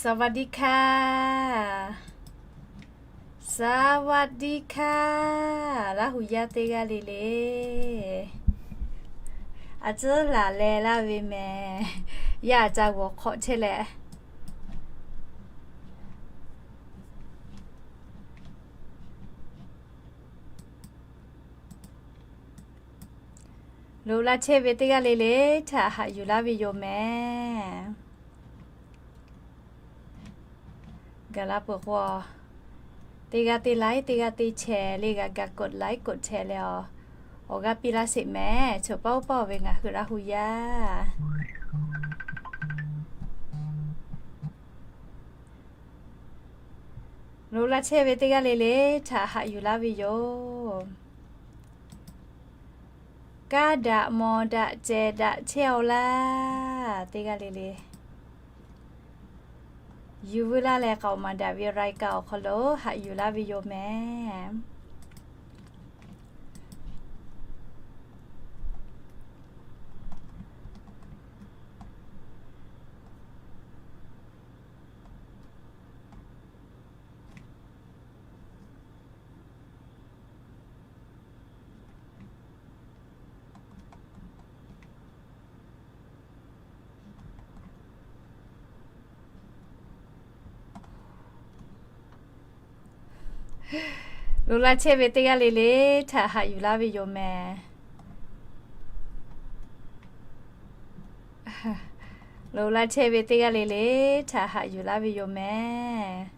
สวัสดีค่ะ สวัสดีค่ะ Laˇ huˍ yaˇ teˇ g'aˇ le le, a tcuhˉ laˬ leh laˇ ve mehˍ. Yaˇ ca g'awˬ hk'awꞈ chehˇ leh, loꞈ la chehˇ ve teˇ g'aˇ le le htaꞈ haꞈ yuˬ laˇ ve yoˬ mehˍ. Gaˬ la peuˬ k'o, teˇ g'aˇ teˇ laiˉ, teˇ g'aˇ teˇ chehˇ le, g'a gaˬ กดไลค์ กดแชร์ leh, awˬ g'aˇ piˇ laˇ sheˍ mehˍ. Chaw paˉ oˇ paˇ ve ngaˬ hui Laˇ huˍ yaˇ, loꞈ la chehˇ ve teˇ g'aˇ le le htaꞈ haꞈ yuˬ laˇ ve yoˬ. Kaˇ daꞈ mawˬ daꞈ cehˬ daꞈ chehˇ-aw laˇ. Teˇ g'aˇ le le yuˬ veu laˇ leh, k'aoˍ maˍ daꞈ ve รายการ awˬ hk'aw lo haꞈ yuˬ laˇ ve yoˬ mehˍ. Loꞈ la chehˇ ve teˇ g'aˇ le le htaꞈ haꞈ yuˬ laˇ ve yoˬ mehˍ. Loꞈ la chehˇ ve teˇ g'aˇ le le htaꞈ haꞈ yuˬ laˇ ve yoˬ mehˍ.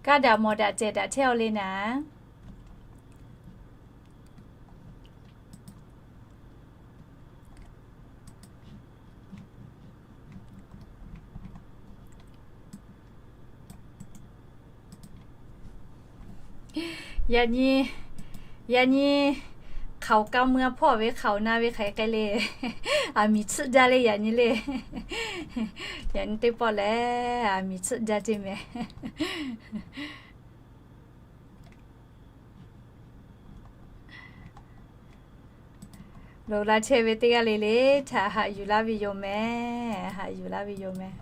Kaˇ daꞈ mawˬ daꞈ cehˬ daꞈ chehˇ-aw le naˍ. Yaꞈ nyi, yaꞈ nyi, hkaoˍ ka mui-a hpawˇ ve hkaoˍ na ve hk'aˬ hk'e le. Aˬ miˍ tsuhˆ jaˇ le yaꞈ nyi le. Yaꞈ nyi teˇ pawˆ lehˬ, aˬ miˍ tsuhˆ jaˇ ceˇ mehˍ. Loꞈ la chehˇ ve teˇ g'aˇ le le htaꞈ haꞈ yuˬ laˇ ve yoˬ mehˍ. Haꞈ yuˬ laˇ ve yoˬ mehˍ.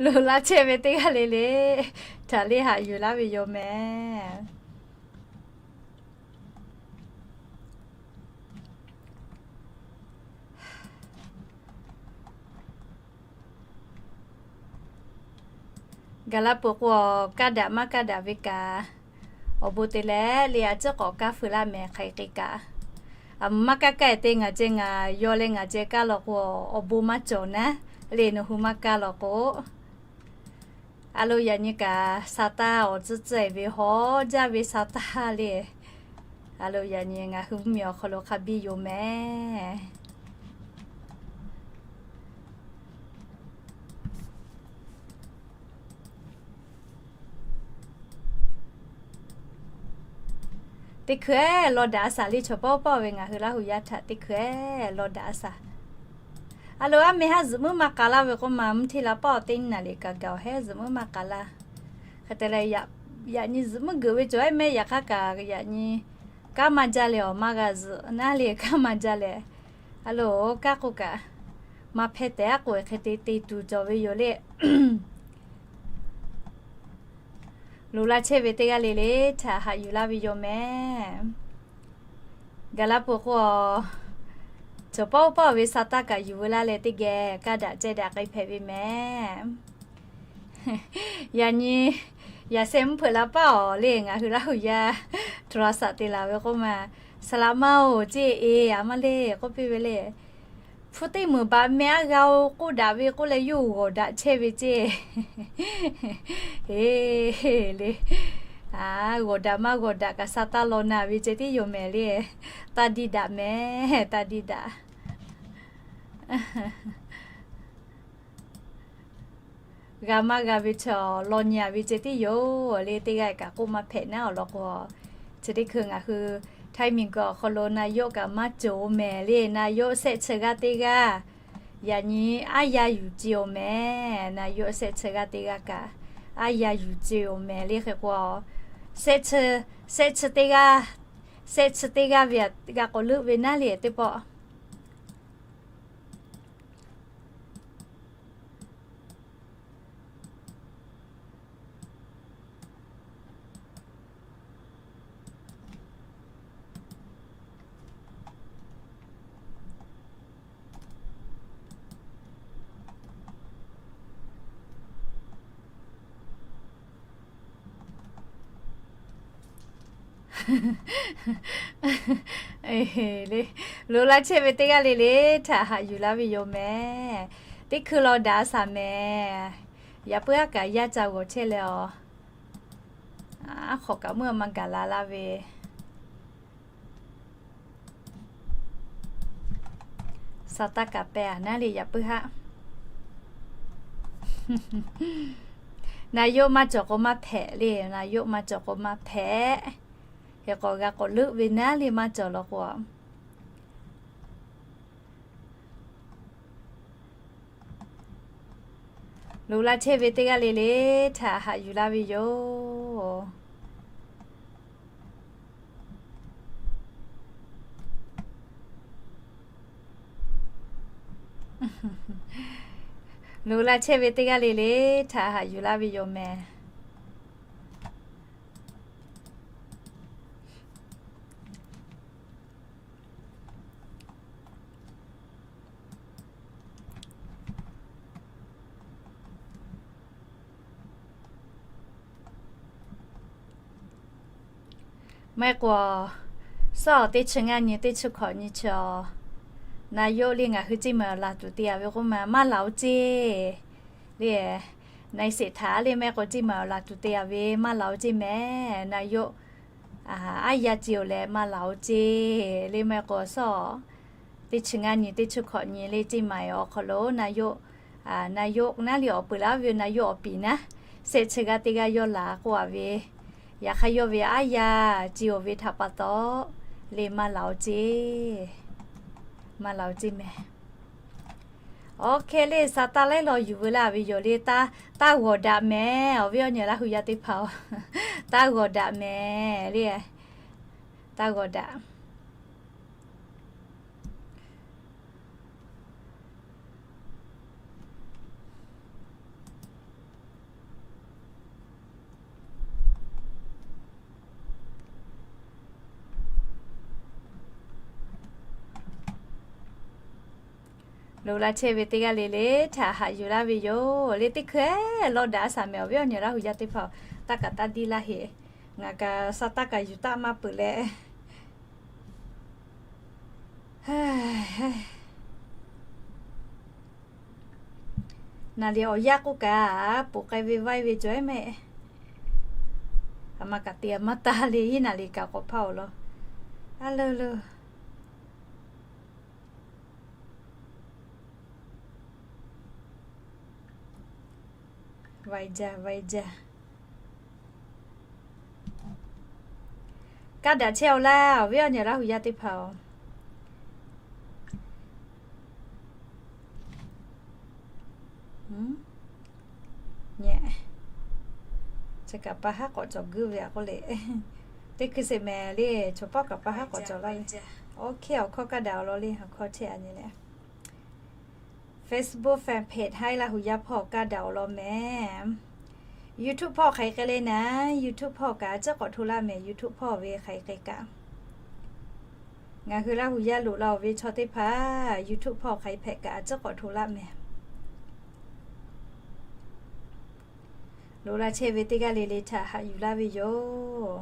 Loꞈ la chehˇ ve teˇ g'aˇ le le htaꞈ le haꞈ yuˬ laˇ ve yoˬ mehˍ. Gaˬ la peuˬ k'o, kaˇ daꞈ maˇ kaˇ daꞈ ve kaꞈ, awˬ bon te leh le a ciˉ k'awꞈ kaˇ feu laˇ mehˍ hk'aˬ hk'e kaꞈ. Aˬ mvuh maˇ kaˇ kaˇ-e te ngaˬ ceh ngaˬ yaw leh ngaˬ ceh kaˇ law k'o, awˬ bon maˇ cawˬ naˉ le, nawˬ hui maˇ kaˇ law k'o. A lo yaꞈ nyi kaꞈ sa taˇ awˬ tcuhˉ tcuhˉ-e ve hawˉ jaˇ ve sa taˇ le. A lo yaꞈ nyi ngaˬ hui mvuhˇmiˬ awˬ hk'aw lo hk'a biˇ yoˬ mehˍ. Teˇ hkui-eˬ law daꞈ a shaˍ le, chaw paˉ paˉ ve ngaˬ hui Laˇ huˍ yaˇ htaꞈ teˇ hkui-eˬ law daꞈ a shaˍ. A lo aˉ meh haˉ zuhꞈ muiˉ maˇ k'a laˇ ve k'oˆ ma, mvuhˇ hteˇ la pawˆ teˇ naˍ riˍ kaꞈ gaˬ-oˬ hehˉ zuhꞈ muiˉ maˇ k'a laˇ. Hk'e te leh, yaꞈ nyi zuhꞈ muiˉ geuꞈ ve cawˬ-eˬ mehˆ, yaꞈ hk'aˇ kaꞈ yaꞈ nyi kanˉ maˇ jaˇ leh awˬ maˇ g'a zuhꞈ naˉ le, kanˉ maˇ jaˇ leh. A lo, kanˉ k'oˆ kaꞈ maˇ hpehˇ tehꞈ a k'oˆ-e hk'e te te tuˬ cawˬ ve yoˬ le. Loꞈ la chehˇ ve teˇ g'aˇ le le htaꞈ haꞈ yuˬ laˇ ve yoˬ mehˍ. Gaˬ la peuˬ k'o, chaw pawˆ pawˆ ve sa taˇ kaꞈ yuˬ veu laˇ leh teˇ geh kaˇ daꞈ ceh daꞈ k'ai hpehꞈ ve mehˍ. Yaꞈ nyi, yaꞈ sheh mvuhˇ hpeuꞈ la paˇ awˬ le, ngaˬ hui Laˇ huˍ yaˇ โทรศัพท์ te laˬ ve k'oˆ ma, saˍ laꞈ ma-oˬ ceˇ e, a maˇ le k'oˆ piˇ ve le. Hpu teˇ meunˍ baꞈ meh aˉ g'a-o k'oˆ daꞈ ve k'oˆ leh yawˇ g'awˬ daꞈ chehˇ ve ceˇ. Heˍ le, g'awˬ daꞈ maˇ g'awˬ daꞈ kaꞈ sa taˇ law na ve ceh tiˉ yoˬ mehˍ le. Taˇ diˇ daꞈ mehˍ, taˇ diˇ daꞈ. G'a maˇ g'a ve chaw law nyi-a ve ceh tiˉ yoˬ le. Teˇ g'aˇ kaꞈ k'oˆ maˇ hpehꞈ naˉ awˬ lawn k'o, chi teˇ hkui ngaˬ hui ไทย miˬguiˬ awˬ hk'aw lo นายก kaꞈ maˇ cawˬ-o mehˍ le. นายก shehˆ chi g'aˇ teˇ g'aˇ, yaꞈ nyi aˉ yaˇ yuˬ ce-oˬ mehˍ. นายก shehˆ chi g'aˇ teˇ g'aˇ kaꞈ aˉ yaˇ yuˬ ce-oˬ mehˍ le. Hk'e k'o, shehˆ chi, shehˆ chi teˇ g'aˇ, shehˆ chi teˇ g'aˇ ve g'a k'awꞈ leuˆ ve naˉ le teˇ pawˆ. Loꞈ la chehˇ ve teˇ g'aˇ le le htaꞈ haꞈ yuˬ laˇ ve yoˬ mehˍ. Teˇ hkui law daꞈ shaˍ mehˍ. Yaꞈ puiˉ haˉ kaꞈ yaˇ ca g'awˬ chehˇ leh-aˬ, aˉ hk'awꞈ kaꞈ meuˇ maˇ gaˬ la laˇ ve. Sa taˇ kaꞈ pehˍ-a naˉ le yaꞈ puiˉ haˉ. นายก maˇ cawˬ k'o maˇ hpehꞈ le, นายก maˇ cawˬ k'o maˇ hpehꞈ. Hk'e k'awꞈ g'a k'awꞈ leuˆ ve naˉ le maˇ cawˬ law k'o, loꞈ la chehˇ ve teˇ g'aˇ le le htaꞈ haꞈ yuˬ laˇ ve yoˬ. Loꞈ la chehˇ ve teˇ g'aˇ le le htaꞈ haꞈ yuˬ laˇ ve yoˬ mehˍ. Maˇ heˆ k'o, suhˉ awˬ teˇ chi ngaˇ nyi teˇ chi hkawꞈ nyi chi awˬ, นายก le ngaˬ hui ceˇ maˬ laˬ tuˬ te-a ve k'oˆ ma maˇ laˬ-oˬ ceˇ le. นายเศรษฐา le maˇ heˆ k'o ceˇ maˬ laˬ tuˬ te-a ve maˇ laˬ-oˬ ceˇ mehˍ. นายก aˉ yaˇ ce-oˬ leh maˇ laˬ-oˬ ceˇ le. Maˇ heˆ k'o suhˉ teˇ chi ngaˇ nyi teˇ chi hkawꞈ nyi le ceˇ maˬ awˬ hk'aw lo นายก naˉ le awˬ peuˬ laˇ ve นายก awˬ piˍ naˉ, shehˆ chi g'aˇ teˇ g'aˇ yawˇ laˬ k'oˆ-a ve, yaꞈ hk'aˇ yawˇ ve aˉ yaˇ ce-oˬ ve htaꞈ pa taw le maˇ laˬ-oˬ ceˇ, maˇ laˬ-oˬ ceˇ mehˍ. Awˬ hk'e le sa taˇ laiˉ law yuˬ veu laˇ ve yoˬ le. Taˇ g'awˬ daꞈ mehˍ. Awˬ viˉ awˬ nyi Laˇ huˍ yaˇ teˇ hpaˍ-oˬ, taˇ g'awˬ daꞈ mehˍ le. Taˇ g'awˬ daꞈ. Loꞈ la chehˇ ve teˇ g'aˇ le le htaꞈ haꞈ yuˬ laˇ ve yoˬ le. Teˇ hkui law daꞈ shaˍ mehˍ. Awˬ viˉ awˬ nyi Laˇ huˍ yaˇ teˇ hpaˍ-oˬ, taˇ kaꞈ taˇ diˇ laˇ heˆ. Ngaˬ kaꞈ sa taˇ kaꞈ yuˬ taˆ maˇ peuˬ leh, naˬ liꞈ awˬ yaˇ k'oˆ kaꞈ, poˬ k'ai ve vaiˇ ve cawˬ-e mehˆ. A ma kaꞈ te a maˇ taˇ le, iˉ naˬ liꞈ kaꞈ k'awꞈ hpaˇ-oˬ law. A le le. Vaiˇ jaˇ, vaiˇ jaˇ. Kaˇ daꞈ chehˇ-aw laˇ, awˬ viˉ awˬ nyi Laˇ huˍ yaˇ teˇ hpaˍ-oˬ. Nyi, chi kaꞈ pa haˉ k'awꞈ cawˬ guiˇ ve a k'oˆ le. Teˇ hkui sheˍ mehˍ le, chaw pawˆ kaꞈ pa haˉ k'awꞈ cawˬ laˇ ve. Oˇ hk'e awˬ hkawˇ kaˇ daꞈ-aw law le, awˬ hkawˇ chehˇ-a nyi leh. Facebook fan page haiˉ Laˇ huˍ yaˇ hpawˇ kaˇ daꞈ-aw law mehˍ. YouTube hpawˇ hk'aˬ hk'e k'ai le naˉ, YouTube hpawˇ kaꞈ tcuhˉ k'awꞈ hto laˇ mehˍ. YouTube hpawˇ ve hk'aˬ hk'e k'ai kaꞈ. Ngaˬ hui Laˇ hu yaˇ loꞈ la-oˬ ve chaw teˇ hpaˍ, YouTube hpawˇ hk'aˬ hk'e hpehꞈ kaꞈ a ciˉ k'awꞈ hto laˇ mehˍ. Loꞈ la chehˇ ve teˇ g'aˇ le le htaꞈ haꞈ yuˬ laˇ ve yoˬ.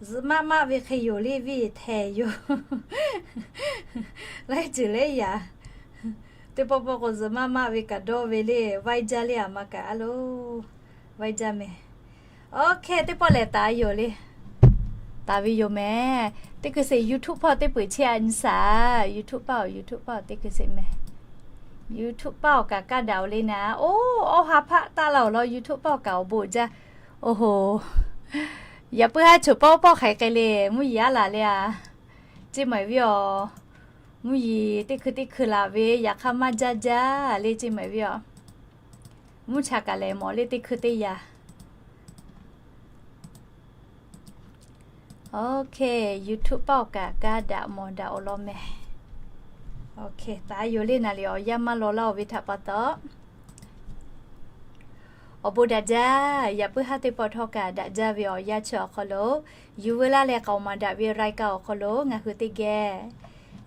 Zuhꞈ maˆ maˆ ve hk'e yoˬ le, viˇ htehˍ yoˬ. Laiˉ ceuˬ leh yaꞈ, teˇ pawˆ pawˆ k'o zuhꞈ maˆ maˆ ve kaꞈ dawˇ ve le, vaiˇ jaˇ le, a ma kaꞈ a loˬ, vaiˇ jaˇ mehˍ. Oˇ hk'e teˇ pawˆ lehˬ taˍ yoˬ le. Taˍ ve yoˬ mehˍ. Teˇ hkui sheˍ YouTube hpawˇ teˇ peuˬ chehˇ a nyi shaˍ. YouTube paˇ-oˬ, YouTube paˇ-oˬ, teˇ hkui sheˍ mehˍ. YouTube paˇ-oˬ kaꞈ kaˇ daꞈ-oˬ le naˍ. Oˇ, awˇ ha hpaˆ taˆ la-oˬ law, YouTube paˇ-oˬ kaꞈ awˬ bon jaˇ. Oˇ hoˬ, yaꞈ puiˉ haˉ choˬ paw pawˆ hk'aˬ hk'e le, mvuhˇ yeˬ aˉ laˬ le a. Ceˇ maˬ viˉ-oˬ, mvuhˇ yeˬ teˇ hkui teˇ hkui laˬ ve, yaꞈ hk'aˇ maˇ jaˇ jaˇ le, ceˇ maˬ viˉ-oˬ. Mvuhˇ cha kaꞈ lehˬ mawˬ le teˇ hkui teˇ yaꞈ. Oˇ hk'e, YouTube paˇ-oˬ kaꞈ kaˇ daꞈ mawˬ daꞈ-oˬ law mehˍ. Oˇ hk'e, taˍ yoˬ le naˍ le, awˬ yanˇ maˇ law laˇ-oˬ ve htaꞈ pa taw, awˬ bon daꞈ jaˇ. Yaꞈ puiˉ haˉ teˇ pawˆ htawˇ kaꞈ daꞈ jaˇ ve awˬ yanˇ chi awˬ hk'aw lo, yuˬ veu laˇ leh k'aoˍ maˍ daꞈ ve รายการ awˬ hk'aw lo ngaˬ hui teˇ geh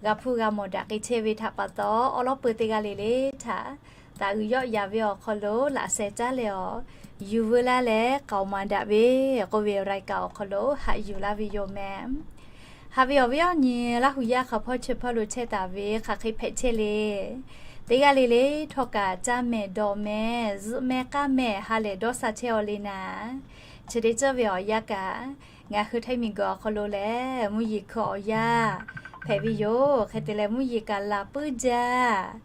g'a hpuˇ g'a mawˬ daꞈ k'ai chehˇ ve htaꞈ pa taw, awˉ lawˉ peu teˇ g'aˇ le le htaꞈ taˍ uiˍ yawˆ yaˍ ve awˬ hk'aw lo laꞈ sheh caˉ leh-awˬ, yuˬ veu laˇ leh k'aoˍ maˍ daꞈ ve k'oˆ ve รายการ awˬ hk'aw lo haꞈ yuˬ laˇ ve yoˬ mehˍ. Haꞈ ve awˬ viˉ awˬ nyi Laˇ hu yaˇ hk'a hpawˇ chi hpawˇ lo chehˇ taˍ ve hk'aˬ hk'e hpehꞈ chehˇ le. Teˇ g'aˇ le le htawˇ kaꞈ caˇ mehˍ dawˬ mehˍ zuhꞈ mehˍ k'aˇ mehˍ ha lehˬ dawˇ sha chehˇ-aw le naˍ. Chi teˇ ceuˬ ve awˬ yanˇ kaꞈ, ngaˬ hui Htaiˇ miˬguiˬ awˬ hk'aw lo lehˬ mvuhˇ yeˬ hkui awˬ yanˇ hpehꞈ ve yoˬ. Hk'e te leh mvuhˇ yeˬ kaꞈ laˬ puiˉ jaˇ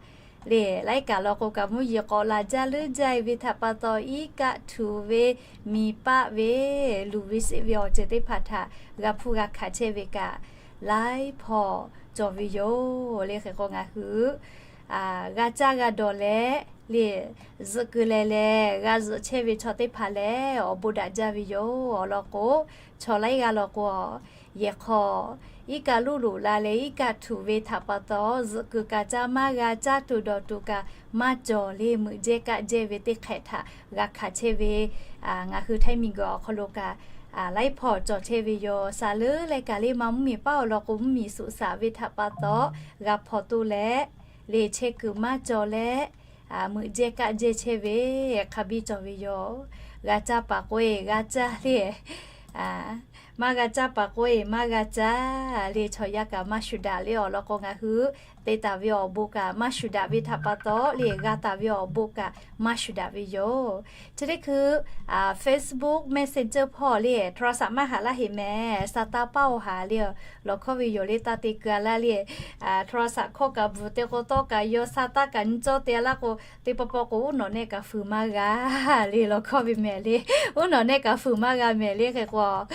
le. Laiˉ kaꞈ law k'o kaꞈ mvuhˇ yeˬ k'awꞈ laˬ jaˇ leuˉ jaˇ-e ve htaꞈ pa taw, iˉ kaˆ htuꞈ ve, miˬ paˆ ve, luˬ ve sheˆ ve awˬ ceuˬ teˇ hpaˍ htaꞈ g'a hpuˇ g'a hkanˍ chehˇ ve kaꞈ, laiˉ hpawˇ cawˬ ve yoˬ le. Hk'e k'o ngaˬ hui g'a caˇ g'a dawˬ leh le, zuhꞈ keu leh leh g'a zuhꞈ chehˇ ve chaw teˇ hpaˍ lehˬ awˬ bon daꞈ jaˇ ve yoˬ. Awˬ lawn k'o, chaw laiˉ g'aˇ law k'o, yehˬ hk'aw iˉ kaˆ luˇ loꞈ la leh iˉ kaˆ htuꞈ ve htaꞈ pa taw, zuhꞈ keu kaꞈ caˇ maˇ g'a, caˇ tuˬ dawˬ tuˬ kaꞈ maˇ cawˬ le, meuꞈ jehˇ kaˆ jehˇ ve teˇ hk'ehꞈ htaꞈ g'a hkanˍ chehˇ ve, ngaˬ hui Htaiˇ miˬguiˬ awˬ hk'aw lo kaꞈ laiˉ hpawˇ cawˬ chehˇ ve yoˬ. Saˍ leuˉ leh kaꞈ le ma mvuhˇmiˬ paˉ awˬ lawn k'o, mvuhˇmiˬ suꞈ shaꞈ ve htaꞈ pa taw g'a hpaw toˆ leh le, chehˇ kuiˬ maˇ cawˬ leh meuꞈ jehˇ kaˆ jehˇ chehˇ ve hk'a biˇ cawˬ ve yoˬ. G'a caˇ paˍ k'o-e g'a caˇ le, maˇ g'a caˇ paˍ k'o-e maˇ g'a caˇ le, chaw yaˇ kaꞈ maˇ shuˍ daꞈ le. Awˬ lawn k'o ngaˬ hui te taˍ ve awˬ bon kaꞈ maˇ shuˍ daꞈ ve htaꞈ pa taw le, g'a taˍ ve awˬ bon kaꞈ maˇ shuˍ daꞈ ve yoˬ. Chi teˇ hkui Facebook Messenger hpawˇ le โทรศัพท์ maˇ haꞈ laˇ heꞈ mehˍ. Sa taˇ paˇ-oˬ haˍ le, lawˬ hkawˇ ve yoˬ le, taˇ te keu-a laˇ le. โทรศัพท์ hkawˇ kaꞈ bvuhˬ te k'o tawˇ kaꞈ yaw, sa taˇ kaꞈ nyi cawˇ te-a laˇ k'o, teˇ pawˆ pawˆ k'o uˉ nawꞈ nehˆ kaꞈ fuiˍ maˇ g'a le, lawˬ hkawˇ ve mehˍ le. Uˉ nawꞈ nehˆ kaꞈ fuiˍ maˇ g'a mehˍ le. Hk'e k'o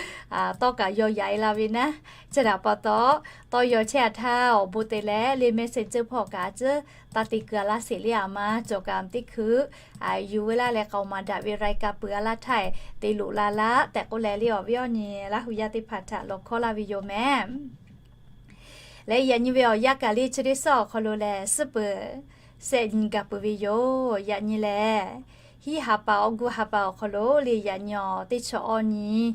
tawˇ kaꞈ yaw yaꞈ-e la ve naˉ. Chi htaꞈ pa taw, tawˇ yaw chehˇ-a htaˇ awˬ bon te leh le Messenger hpawˇ kaꞈ a ciˉ taˇ te keu-a laˇ sheˍ le. A ma cawˬ kaꞈ teˇ hkui yuˬ veu laˇ leh k'aoˍ maˍ daꞈ ve รายการ peuˬ-a laˇ htaˇ te loꞈ la laˇ tehꞈ k'oˆ leh le, awˬ viˉ awˬ nyi Laˇ hu yaˇ teˇ hpaˍ htaꞈ lawˬ hkawˇ laˇ ve yoˬ mehˍ. Leh yaꞈ nyi ve awˬ yanˇ kaꞈ le chi teˇ suhˉ awˬ hk'aw lo lehˬ suhˉ peuˬ shehˆ nyi gaˬ peuˬ ve yoˬ. Yaꞈ nyi lehˬ, hiˉ ha paˍ awˬ gu ha paˍ awˬ hk'aw lo le yaꞈ nyi awˬ teˇ chi awˇ nyi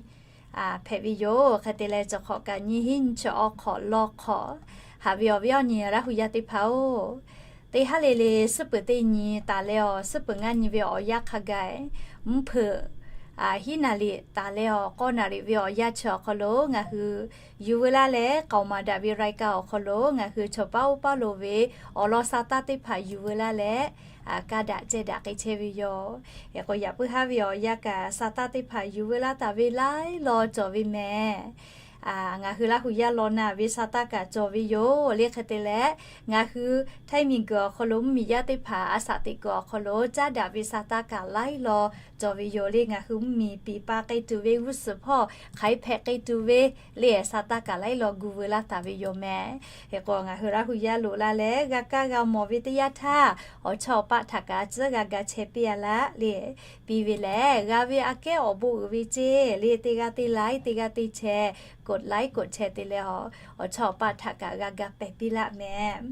hpehꞈ ve yoˬ. Hk'e te leh cawˬ hk'awꞈ kaꞈ nyi hiˉ nyi chi awˇ hk'awꞈ lawˇ hk'awꞈ haꞈ ve awˬ viˉ awˬ nyi Laˇ hu yaˇ teˇ hpaˍ-oˬ, teˇ haˉ le le suhˉ peuˬ teˇ nyi taˍ leh awˬ suhˉ peuˬ ngaˇ nyi ve awˬ yanˇ hk'a gaˬ mvuhˇ hpeuꞈ hiˉ naˍ riˍ taˍ leh awˬ k'awˇ naˍ riˍ ve awˬ yanˇ chi awˬ hk'aw lo ngaˬ hui yuˬ veu laˇ leh k'aoˍ maˍ daꞈ ve รายการ awˬ hk'aw lo ngaˬ hui chaw paˉ oˇ paˉ lo ve awˬ lawn sa taˇ teˇ hpaˍ yuˬ veu laˇ leh kaˇ daꞈ ceh daꞈ k'ai chehˇ ve yoˬ. Hk'e k'o yaꞈ puiˉ haˉ ve awˬ yanˇ kaꞈ sa taˇ teˇ hpaˍ yuˬ veu laˇ taˍ ve laiˉ law cawˬ ve mehˍ. Ngaˬ hui Laˇ hu yaˇ law na ve sa taˇ kaꞈ cawˬ ve yoˬ le. Hk'e te leh ngaˬ hui Htaiˇ miˬguiˬ awˬ hk'aw lo mvuhˇmiˬ yaˇ teˇ hpaˍ a shaꞈ teꞈ kuiˬ awˬ hk'aw lo caˉ daꞈ ve sa taˇ kaꞈ laiˉ law cawˬ ve yoˬ le. Ngaˬ hui mvuhˇmiˬ piˍ pa k'ai tuˬ ve g'uˇ suhˍ hpawˇ hk'aˬ hk'e hpehꞈ k'ai tuˬ ve le sa taˇ kaꞈ laiˉ law gu veu laˇ taˍ ve yoˬ mehˍ. Hk'e k'o ngaˬ hui Laˇ hu yaˇ loꞈ la leh g'a kaˇ g'a mawˬ ve teˇ yanˇ htaˇ awˬ chawˇ awˬ paˆ htaꞈ kaꞈ a ciˉ g'a ga chehˇ piˇ-a laˇ le. Piˇ ve lehˬ g'a ve aꞈ kehˉ awˬ bon uiˍ ve ceˇ le, teˇ g'aˇ teˇ laiˉ teˇ g'aˇ teˇ chehˇ กดไลค์ กดแชร์ te leh awˬ chawˇ awˬ paˆ htaꞈ kaꞈ g'a ga pehˬ piˇ laˆ mehˍ.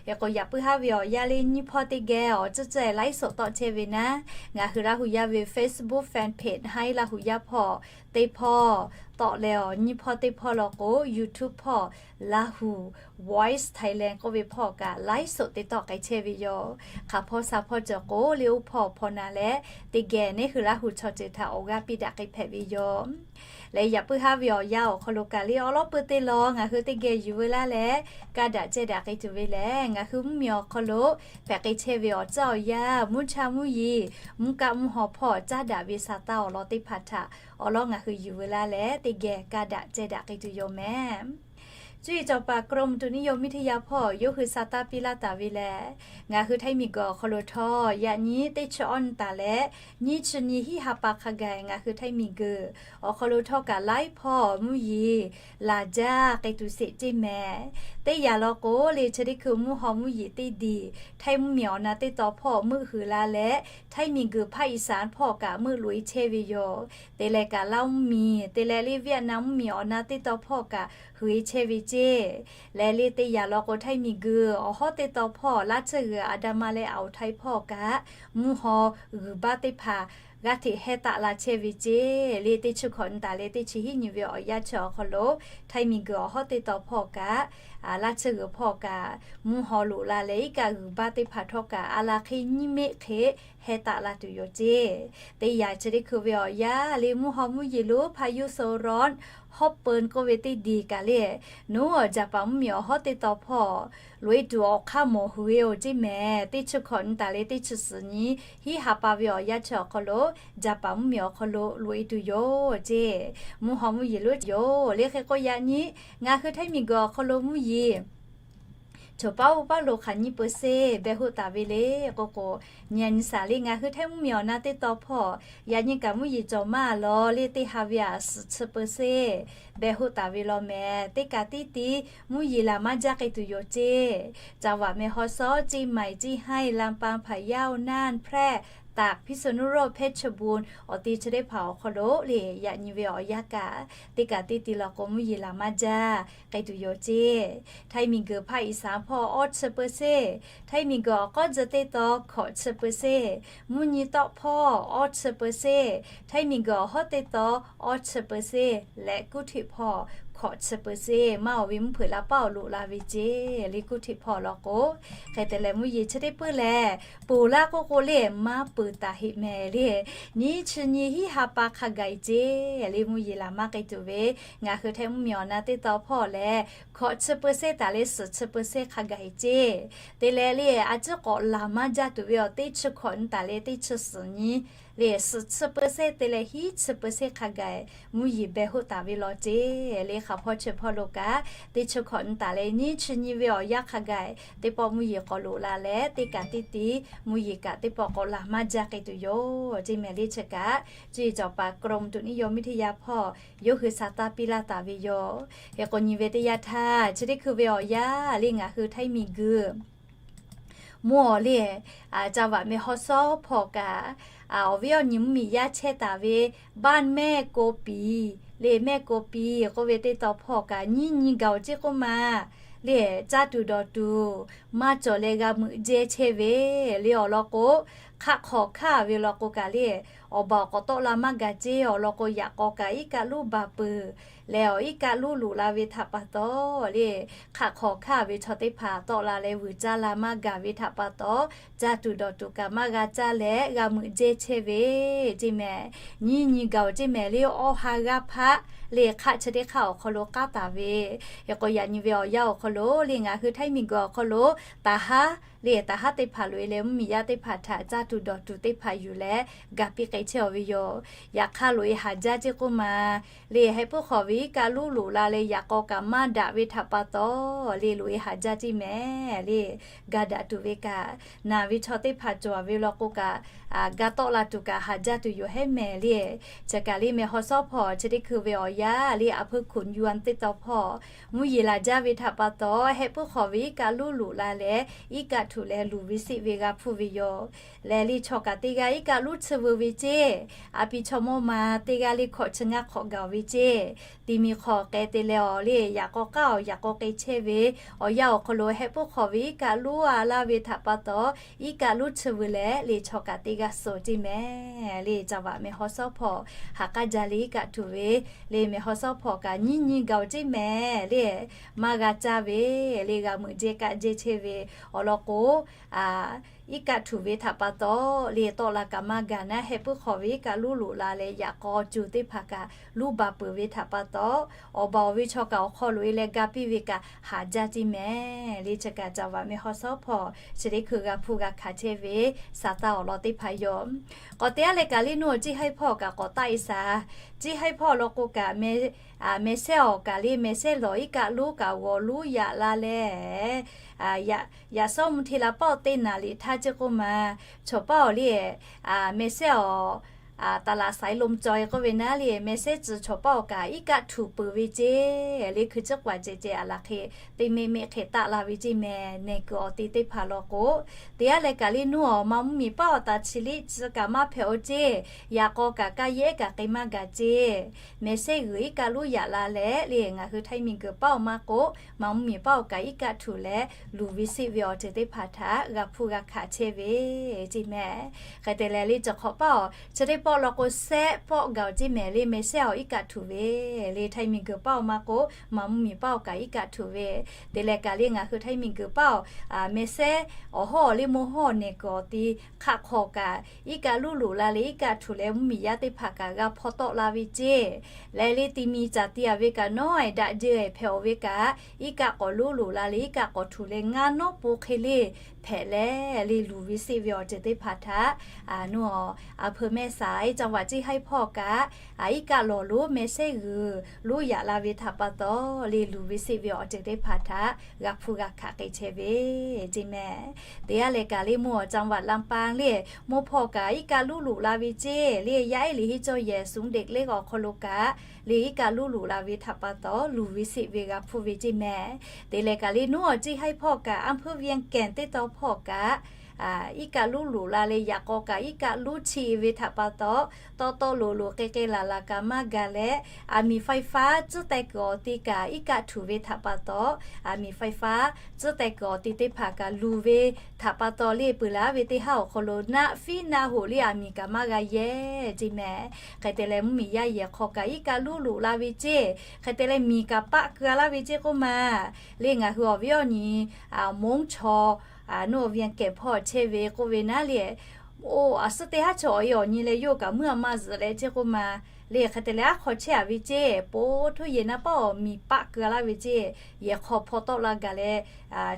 Hk'e k'o, yaꞈ puiˉ haˉ ve awˬ yanˇ leh nyiˇ hpawˇ teˇ geh awˬ tcuhˉ tcuhˉ laiˉ soꞈ tawˆ chehˇ ve naˉ, ngaˬ hui Laˇ hu yaˇ ve Facebook fan page Haiˉ Laˇ hu yaˇ hpawˇ teˇ hpawˇ tawˆ leh awˬ nyiˇ hpawˇ teˇ hpawˇ law k'o, YouTube hpawˇ Lahu Voice Thailand k'oˆ ve hpawˇ kaꞈ laiˉ soꞈ te tawˆ k'ai chehˇ ve yoˬ. Hk'aˬ hpawˇ sha hpawˇ cawˬ k'o, leh oˇ hpawˇ hpawˇ na leh teˇ geh neˉ hui Laˇ hu chaw ceuˬ htaꞈ awˬ g'aˇ piˇ daꞈ k'ai hpehꞈ ve yoˬ. Leh yaꞈ puiˉ haˉ ve awˬ yanˇ awˬ hk'aw lo kaꞈ leh awˉ lawˉ peuˇ teˇ law ngaˬ hui teˇ geh yuˬ veu laˇ leh, kaˇ daꞈ cehˇ daꞈ k'ai tuˬ ve lehˬ, ngaˬ hui mvuhˇmiˬ awˬ hk'aw lo hpehꞈ k'ai chehˇ ve awˬ tcuhˉ awˬ yanˇ, mvuhˇ cha mvuhˇ yeˬ, mvuhˇ kaˆ mvuhˇ haw hpawˇ caˉ daꞈ ve sa taˇ awˬ lawn teˇ hpaˍ htaꞈ awˉ lawˉ ngaˬ hui yuˬ veu laˇ leh, teˇ geh kaˇ daꞈ cehˇ daꞈ k'ai tuˬ yoˬ mehˍ. Cuˇ yiˍ cawˬ paˍ กรมอุตุนิยมวิทยา hpawˇ yawˇ hui sa taˇ piˇ laˇ taˍ ve lehˬ, ngaˬ hui Htaiˇ miˬguiˬ awˬ hk'aw lo htawˇ yaꞈ nyi teˇ chi awˉ nyi taˍ leh nyiˇ chi nyi hiˉ ha pa hk'a gaˬ ngaˬ hui Htaiˇ miˬguiˬ awˬ hk'aw lo htawˇ kaꞈ laiˉ hpawˇ mvuhˇ yeˬ laˬ jaˇ k'ai tuˬ sheˍ ceˇ mehˍ. Teˇ yanˇ law k'o, leh chi teˇ hkui mvuhˇ haw mvuhˇ yeˬ teˇ diˬ Htaiˇ mvuhˇmiˬ awˬ na teˇ taw hpawˇ meuˆ hui la leh, Htaiˇ miˬguiˬ ภาคอีสาน hpawˇ kaꞈ meuˆ loꞈ-e chehˇ ve yoˬ. Te leh kaꞈ Laˇ mvuhˇmiˬ, te leh leh Vietnam mvuhˇmiˬ awˬ na teˇ taw hpawˇ kaꞈ hui-e chehˇ ve ceˇ. Leh leh teˇ yanˇ law k'o, Htaiˇ miˬguiˬ awˬ hawˉ teˇ taw hpawˇ Laˇ tsuhˇ g'uiˬ Aˍdanˍ ma leh Aˍ-oˍ Htaiˇ hpawˇ kaꞈ mvuhˇ haw g'uiˬ baˆ teˇ hpaˍ g'aˇ hteꞈ heh taˆ la chehˇ ve ceˇ. Leh teˇ chi hkawꞈ nyi taˍ leh teˇ chi hiˉ nyi ve awˬ yanˇ chi awˬ hk'aw lo, Htaiˇ miˬguiˬ awˬ hawˉ teˇ taw hpawˇ kaꞈ Laˇ tsuhˇ g'uiˬ hpawˇ kaꞈ mvuhˇ haw loꞈ la leh, iˉ kaˆ g'uiˬ baˆ teˇ hpaˍ htawˇ kaꞈ a la hk'e nyiˇ meˆ hk'e heh taˆ la tuˬ yoˬ ceˇ. Teˇ yanˇ chi teˇ hkui ve awˬ yanˇ leh mvuhˇ haw mvuhˇ yeˬ lo พายุโซนร้อน ฮอปเปอร์ k'oˆ ve teˇ diˬ kaꞈ leh, nawˬ Jaˍpaˍ mvuhˇmiˬ awˬ hawˉ teˇ taw hpawˇ loꞈ-e tuˬ awˬ hk'aˇ mawˬ hui ve oˬ ceˇ mehˍ. Teˇ chi hkawꞈ nyi taˍ leh teˇ chi suhˍ nyi hiˉ ha pa ve awˬ yanˇ chi awˬ hk'aw lo, Jaˍpaˍ mvuhˇmiˬ awˬ hk'aw lo loꞈ-e tuˬ yoˬ ceˇ. Mvuhˇ haw mvuhˇ yeˬ lo yoˬ. Leh hk'e k'o yaꞈ nyi ngaˬ hui Htaiˇ miˬguiˬ awˬ hk'aw lo mvuhˇ yeˬ choˬ paˉ oˇ paˉ lo hk'aˬ nyi เปอร์เซ็นต์ beh hoˆ taˍ ve le k'o k'o, nyi nyi saˍ leh ngaˬ hui Htaiˇ mvuhˇmiˬ awˬ na teˇ taw hpawˇ yaꞈ nyi kaꞈ mvuhˇ yeˬ cawˬ maˇ lawˬ leh teˇ ha ve aꞈ suhˍ chi เปอร์เซ็นต์ beh hoˆ taˍ ve law mehˍ. Teˇ kaꞈ tiˉ tiˉ mvuhˇ yeˬ laˬ maˇ jaˇ k'ai tuˬ yoˬ ceˇ. จังหวัดแม่ฮ่องสอน เชียงใหม่ เชียงราย ลำปาง พะเยา น่าน แพร่ ตาก พิษณุโลก เพชรบูรณ์ awˬ ti chi teˇ hpaˍ awˬ hk'aw lo leh yaꞈ nyi ve awˬ yanˇ kaꞈ teˇ kaꞈ tiˉ tiˉ law k'o mvuhˇ yeˬ laˬ maˇ jaˇ k'ai tuˬ yoˬ ceˇ. Htaiˇ miˬguiˬ ภาคอีสาน hpawˇ awˇ chi เปอร์เซ็นต์, Htaiˇ miˬguiˬ awˬ k'awˉ tcuh teˇ taw hkawꞈ chi เปอร์เซ็นต์, mvuhˇ nyi tawˆ hpawˇ awˇ chi เปอร์เซ็นต์, Htaiˇ miˬguiˬ awˬ hawˉ teˇ taw awˇ chi เปอร์เซ็นต์ leh kuˇ htiꞈ hpawˇ hkawꞈ chi เปอร์เซ็นต์ maˇ awˬ ve mvuhˇ hpeuꞈ la paˇ awˬ loꞈ la ve ceˇ. Leh kuˇ htiꞈ hpawˇ law k'o, hk'e te leh mvuhˇ yeˬ chi teˇ puiˉ lehˬ, ponˬ laˇ k'oˆ k'o leh maˇ peuˬ taˍ heˆ mehˍ leh, nyiˇ chi nyi hiˉ ha pa hk'a gaˬ-e ceˇ. Leh mvuhˇ yeˬ laˬ maˇ k'ai tuˬ ve ngaˬ hui Htaiˇ mvuhˇmiˬ awˬ na teˇ taw hpawˇ lehˬ, hkawꞈ chi เปอร์เซ็นต์ taˍ leh suhˍ chi เปอร์เซ็นต์ hk'a gaˬ-e ceˇ. Te leh leh a ciˉ k'awꞈ laˬ maˇ jaˇ tuˬ ve awˬ teˇ chi hkawꞈ nyi taˍ leh teˇ chi suhˍ nyi leh suhˍ chi เปอร์เซ็นต์ te leh hiˉ chi เปอร์เซ็นต์ hk'a gaˬ mvuhˇ yeˬ beh hoˆ taˍ ve law ceˇ. Leh hk'aˬ hpawˇ chi hpawˇ lo kaꞈ teˇ chi hkawꞈ nyi taˍ leh nyiˇ chi nyi ve awˬ yanˇ hk'a gaˬ teˇ pawˆ mvuhˇ yeˬ k'awꞈ loꞈ la leh teˇ kaꞈ tiˉ tiˉ mvuhˇ yeˬ kaꞈ teˇ pawˆ k'awꞈ laˬ maˇ jaˇ k'ai tuˬ yoˬ ceˇ mehˍ. Leh chi kaꞈ cuˇ yiˍ cawˬ paˍ กรมอุตุนิยมวิทยา hpawˇ yawˇ hui sa taˇ piˇ laˇ taˍ ve yoˬ. Hk'e k'o nyi ve teˇ yanˇ htaˇ chi teˇ hkui ve awˬ yanˇ leh ngaˬ hui Htaiˇ miˬguiˬ mvuhˇ awˬ leh จังหวัดแม่ฮ่องสอน hpawˇ kaꞈ awˬ viˉ awˬ nyi mvuhˇmiˬ yaˇ chehˇ taˍ ve บ้านแม่กอปี leh แม่กอปี k'oˆ ve teˇ taw hpawˇ kaꞈ nyiˇ nyi gaˬ-oˬ ceˇ k'oˆ ma leh caˇ tuˬ dawˬ tuˬ maˇ cawˬ leh g'a meuꞈ jehˇ chehˇ ve leh awˬ lawn k'o, hk'aˆ hk'awꞈ hkaˇ ve law k'o kaꞈ leh awˬ baˬ awˬ k'awꞈ tawˆ la maˇ gaˬ ceˇ. Awˬ lawn k'o yaꞈ k'aw kaꞈ iˉ kaˆ lonˉ baˬ peuˬ leh awˬ iˉ kaˆ lonˉ loꞈ la ve htaꞈ pa taw leh hk'aˆ hk'awꞈ hkaˇ ve chaw teˇ hpaˍ tawˆ la leh vuiˬ caˇ la maˇ gaˬ ve htaꞈ pa taw, caˇ tuˬ dawˬ tuˬ kaꞈ maˇ g'a caˇ leh g'a meuꞈ jehˇ chehˇ ve ceˇ mehˍ. Nyiˇ nyi gaˬ-oˬ ceˇ mehˍ leh awˇ ha g'aˇ hpaˆ leh hk'aˆ chi teˇ hk'aˆ awˬ hk'aw lo k'aˉ taˍ ve. Hk'e k'o yaꞈ nyi ve awˬ yanˇ awˬ hk'aw lo leh ngaˬ hui Htaiˇ miˬguiˬ awˬ hk'aw lo taˍ haˉ leh taˍ haˉ teˇ hpaˍ loꞈ-e leh mvuhˇmiˬ yaˇ teˇ hpaˍ htaꞈ caˇ tuˬ dawˬ tuˬ teˇ hpaˍ yuˬ leh ga piˇ k'ai chehˇ-aˬ ve yoˬ. Yaꞈ hk'aˇ loꞈ-e haˍ jaˇ ceˇ k'oˆ ma leh heh puiˉ hk'awꞈ ve iˉ kaˆ lonˉ loꞈ la leh yaꞈ k'aw kaꞈ maˇ daꞈ ve htaꞈ pa taw leh loꞈ-e haˍ jaˇ ceˇ mehˍ leh ga daꞈ tuˬ ve kaꞈ naˬ ve chaw teˇ hpaˍ cawˬ ve law k'o kaꞈ ga tawˆ la tuˬ kaꞈ haˍ jaˇ tuˬ yoˬ hehˉ mehˍ leh. Chi kaꞈ leh mehˍ haw sawˉ hpawˇ chi teˇ hkui ve awˬ yaˇ le, อำเภอขุนยวน teˇ tawn hpawˇ mvuhˇ yeˬ laˬ jaˇ ve htaꞈ pa taw, heh puiˉ hk'awꞈ ve iˉ kaˆ luˉ loꞈ la leh, iˉ kaˆ htuꞈ leh luˬ ve seˆ ve g'a hpuˇ ve yoˬ. Lehˬ le, chaw kaꞈ teˇ g'aˇ iˉ kaˆ luˉ tsuhˇ veu ve ceˇ. A pi chaw mawˇ ma teˇ g'aˇ le hkawꞈ chi ngaˇ hk'awꞈ gaˬ ve ceˇ. Ti mi hk'awꞈ k'ai te leh awˬ le, yaꞈ k'aw k'aˉ awˬ yaꞈ k'aw k'ai chehˇ ve awˬ yanˇ awˬ hk'aw lo heh puiˉ hk'awꞈ ve iˉ kaˆ luˉ a laˇ ve htaꞈ pa taw, iˉ kaˆ luˉ tsuhˇ veu leh le, chaw kaꞈ teˇ g'aˇ suh ceˇ mehˍ le. Caˇ vaꞈ mehˬ haw sawˉ hpawˇ ha k'aˉ jaˇ le iˉ kaˆ htuꞈ ve le, mehˬ haw sawˉ hpawˇ kaꞈ nyiˇ nyi gaˬ ceˇ mehˍ le. Maˇ g'a caˇ ve le, g'a meuꞈ jehˇ kaˆ jehˇ chehˇ ve awˬ lawn k'o, iˉ kaˆ htuꞈ ve htaꞈ pa taw le, tawˆ la kaꞈ maˇ gaˬ naˉ, heh puiˉ hk'awꞈ ve iˉ kaˆ luˉ loꞈ la leh, yaꞈ k'aw cuˬ teˇ hpaˍ kaꞈ luˇ baˬ peuˬ ve htaꞈ pa taw, awˬ baˬ awˬ ve chaw kaꞈ awˬ hk'aw loꞈ e leh ga piˇ ve kaꞈ haˍ jaˇ ceˇ mehˍ le. Chi kaꞈ caˇ vaꞈ mehˬ haw sawˉ hpawˇ chi teˇ hkui g'a hpuˇ g'a hkanˍ chehˇ ve sa taˇ awˬ lawn teˇ hpaˍ yoˬ. K'awꞈ te aˉ leh kaꞈ le, nuˇ awˬ Ciˇ Haiˇ hpawˇ kaꞈ k'awꞈ taˆ e shaˍ. Ciˇ Haiˇ hpawˇ lawn k'o kaꞈ, mehˍ sehˉ awˬ kaꞈ le, mehˍ sehˉ lawˬ iˉ kaˆ luˉ kaꞈ g'awˬ luˉ yaꞈ la leh, yaꞈ sawˉ mvuhˇ hteˇ la paˆ awˬ teˇ naˍ liꞈ htaˇ ceˇ k'oˆ ma, chaw paˆ awˬ le, mehˍ sehˉ awˬ ตลาดสายลม cawˬ e k'oˆ ve naˉ le, mehˍ sehˉ tcuh chaw paˆ awˬ kaꞈ iˉ kaˆ htuꞈ peuˬ ve ceˇ. Le hkui ciˉ k'aꞈ ceh ceh aˬ laˬ hk'e, teˇ meˆ meˆ hk'e taˆ la ve ceˇ mehˍ. Nehˬ kuiˬ awˬ te teˇ hpaˍ lawn k'o, te aˉ leh kaꞈ le, nuˇ awˬ ma mvuhˇ miˬ paˆ awˬ taˍ chi liˇ tcuh kaꞈ maˇ hpehꞈ oˇ ceˇ. Yaꞈ k'aw kaꞈ kaˇ yehˉ kaꞈ k'ai maˇ gaˬ ceˇ. Mehˍ sehˉ g'uiˬ iˉ kaˆ luˉ yaꞈ la leh le, ngaˬ hui Htaiˇ miˬ guiˬ paˆ awˬ maˇ k'o, ma mvuhˇ miˬ paˆ awˬ kaꞈ iˉ kaˆ htuꞈ leh luˬ ve seˆ ve awˬ ceuˬ teˇ hpaˍ htaꞈ g'a hpuˇ g'a hkanˍ chehˇ ve ceˇ mehˍ. Hk'e te leh le, cawˬ hk'awꞈ paˆ awˬ chi teˇ pawˆ lawn k'o, sehˆ pawˆ gaˬ ceˇ mehˍ le, mehˍ sehˉ awˬ iˉ kaˆ htuꞈ ve le. Htaiˇ miˬ guiˬ paˆ awˬ maˇ k'o, ma mvuhˇ miˬ paˆ awˬ kaꞈ iˉ kaˆ htuꞈ ve. Te leh kaꞈ le, ngaˬ hui Htaiˇ miˬ guiˬ paˆ awˬ mehˍ sehˉ awˬ hawˉ awˬ le, mawˇ hawˉ awˬ nehˬ kuiˬ awˬ te hk'aˆ hk'aw kaꞈ iˉ kaˆ luˉ loꞈ la leh iˉ kaˆ htuꞈ leh mvuhˇ miˬ yaˇ teˇ hpaˍ kaꞈ g'a hpaw tawˆ la ve ceˇ. Leh le, ti mi caˍ ti aˬ ve kaꞈ nawˉ eˬ daꞈ jeh eˬ hpehꞈ awˬ ve kaꞈ, iˉ kaˆ k'awꞈ luˉ loꞈ la leh iˉ kaˆ k'awꞈ htuꞈ leh ngaˇ nawˉ po hk'e le hpehꞈ leh le, luˬ ve seˆ ve awˬ ceuˬ teˇ hpaˍ htaꞈ nuˇ awˬ อำเภอแม่สาย จังหวัดเชียงราย hpawˇ kaꞈ, iˉ kaˆ lawˬ lonˉ mehˍ sehˉ g'uiˬ lonˉ yaꞈ la ve htaꞈ pa taw le, luˬ ve seˆ ve awˬ ceuˬ teˇ hpaˍ htaꞈ g'a hpuˇ g'a hkanˍ k'ai chehˇ ve ceˇ mehˍ. Te aˉ leh kaꞈ le, mvuhˇ awˬ จังหวัดลำปาง le, mvuhˇ hpawˇ kaꞈ iˉ kaˆ luˉ loꞈ la ve ceˇ le. Yaˇ ehˉ liꞈ henˇ cawˇ yehˬ suhˍ deꞈ le awˬ hk'aw lo kaꞈ le, iˉ kaˆ luˉ loꞈ la ve htaꞈ pa taw luˬ ve seˆ ve g'a hpuˇ ve ceˇ mehˍ. Te leh kaꞈ le, nuˇ awˬ Ciˇ Haiˇ hpawˇ kaꞈ อำเภอเวียงแก่น teˇ tawn hpawˇ kaꞈ iˉ kaˆ luˉ loꞈ la leh yaꞈ k'aw kaꞈ iˉ kaˆ luˉ chi ve htaꞈ pa taw, tawˇ tawˇ loꞈ loꞈ k'ai k'ai laˬ laˬ kaꞈ maˇ gaˬ leh, aˬ miˍ ไฟฟ้า tcuhˉ teh kuiˬ awˬ te kaꞈ iˉ kaˆ htuꞈ ve htaꞈ pa taw, aˬ miˍ ไฟฟ้า tcuhˉ teh kuiˬ awˬ te teˇ hpaˍ kaꞈ luˬ ve htaꞈ pa taw le, peuˬ laˬ ve teˇ haˉ awˬ hk'aw lo naˆ fiˉ naˆ hoꞈ le aˬ miˍ kaꞈ maˇ g'a yehˇ ceˇ mehˍ. Hk'e te leh mvuhˇ miˬ yaˇ yehˬ hk'aw kaꞈ iˉ kaˆ luˉ loꞈ la ve ceˇ. Hk'e te leh miˬ kaꞈ paˆ keu a laˇ ve ceˇ k'oˆ ma le. Ngaˬ hui awˬ viˉ awˬ nyi มงค์ชอ nuˇ awˬ เวียงแก่น hpawˇ chehˇ ve k'oˆ ve naˉ le, oˇ aˬ suhˉ teˇ haˉ chaw awˬ e awˬ nyi leh yawˇ kaꞈ meuˇ a maˇ zuhꞈ leh ceˇ k'oˆ ma le. Hk'e te leh aˉ hk'aw chehˇ a ve ceˇ, po htoˇ yehˬ naˇ paˆ awˬ miˬ paˆ keu a laˇ ve ceˇ. Yehˬ hk'aw hpaw tawˆ la gaˬ leh,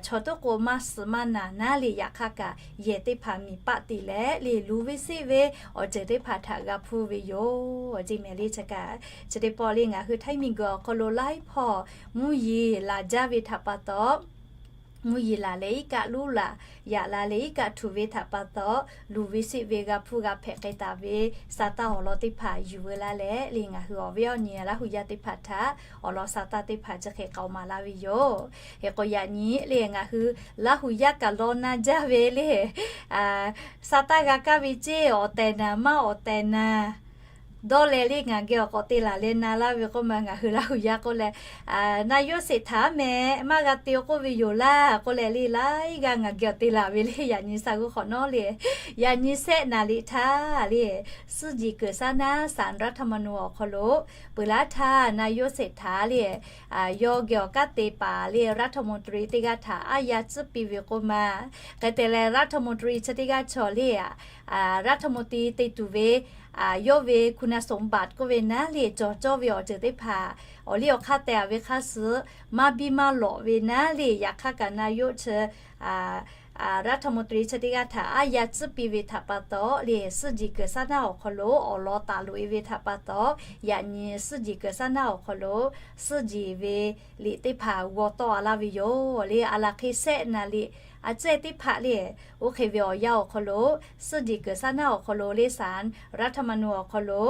chaw toˉ k'o maˇ suhˍ maˇ naˬ naˉ le, yaꞈ hk'aˇ kaꞈ yehˬ teˇ hpaˍ miˬ paˆ te leh le, luˬ ve seˆ ve awˬ ceuˬ teˇ hpaˍ htaꞈ g'a hpuˇ ve yoˬ ceˇ mehˍ le. Chi kaꞈ chi teˇ pawˆ le, ngaˬ hui Htaiˇ miˬ guiˬ awˬ hk'aw lo laiˉ hpawˇ mvuhˇ yeˬ laˬ jaˇ ve htaꞈ pa taw, mvuhˇ yeˬ laˬ leh iˉ kaˆ luˉ laˬ, yaꞈ la leh iˉ kaˆ htuꞈ ve htaꞈ pa taw, luˬ ve seˆ ve g'a hpuˇ g'a hpehꞈ k'ai taˍ ve sa taˇ awˬ lawn teˇ hpaˍ yuˬ veu laˇ leh le, ngaˬ hui awˬ viˉ awˬ nyi Laˇ huˍ yaˇ teˇ hpaˍ htaꞈ awˬ lawn sa taˇ teˇ hpaˍ chi hk'e k'aoˍ maˍ laˇ ve yoˬ. Hk'e k'o yaꞈ nyi le, ngaˬ hui Laˇ huˍ yaˇ kaꞈ law na jaˇ ve le, sa taˇ g'a kaˇ ve ceˇ, awˬ tehˬ naˍ maˇ awˬ tehˬ naˍ dawˇ leh le, ngaˬ geh awˬ k'awꞈ te laˬ leh na laˇ ve k'oˆ ma, ngaˬ hui Laˇ huˍ yaˇ k'oˆ leh, นายกเศรษฐา mehˍ maˇ g'a te k'oˆ ve yoˬ laˇ k'oˆ leh le, laiˉ g'aˇ ngaˬ geh awˬ te laˬ ve le. Yaꞈ nyi sa g'uˇ hk'awꞈ nawˉ le, yaꞈ nyi sehˆ naˍ liꞈ htaˇ le, ซึ่งหยิบเกิด สร้างสรรค์รัฐธรรมนูญ awˬ hk'aw lo peuˬ laˇ htaˇ นายกเศรษฐา le, yawˇ geh awˬ kanˉ te paˍ le รัฐมนตรี teˇ g'aˇ htaꞈ aˉ yaˇ tcuhˉ piˇ ve k'oˆ ma. Hk'e te leh รัฐมนตรี chi teˇ g'aˇ chaw le, รัฐมนตรี te tuˬ ve yawˇ ve คุณสมบัติ k'oˆ ve naˉ le, cawˬ cawˇ ve awˬ ceuˬ teˇ hpaˍ awˬ liˇ awˬ hk'aˇ teh a ve hk'aˇ suh maˇ biˇ maˇ lawꞈ ve naˉ le, yaꞈ hk'aˇ kaꞈ นายก chi รัฐมนตรี chi teˇ g'aˇ htaꞈ aˉ yaˇ tcuhˉ piˇ ve htaꞈ pa taw le, suhˉ jeˬ Kuiˬ saˉ naˉ awˬ hk'aw lo awˬ lawn taˍ loꞈ e ve htaꞈ pa taw, yaꞈ nyi suhˉ jeˬ Kuiˬ saˉ naˉ awˬ hk'aw lo suhˉ jeˬ ve liꞈ teˇ hpaˍ g'aw tawˆ a laˇ ve yoˬ le. A laˬ hk'e shehˆ naˍ liꞈ a cehˇ teˇ hpaˍ le, oˇ hk'e ve awˬ yanˇ awˬ hk'aw lo suhˉ jeˬ Kuiˬ saˉ naˉ awˬ hk'aw lo le ศาลรัฐธรรมนูญ awˬ hk'aw lo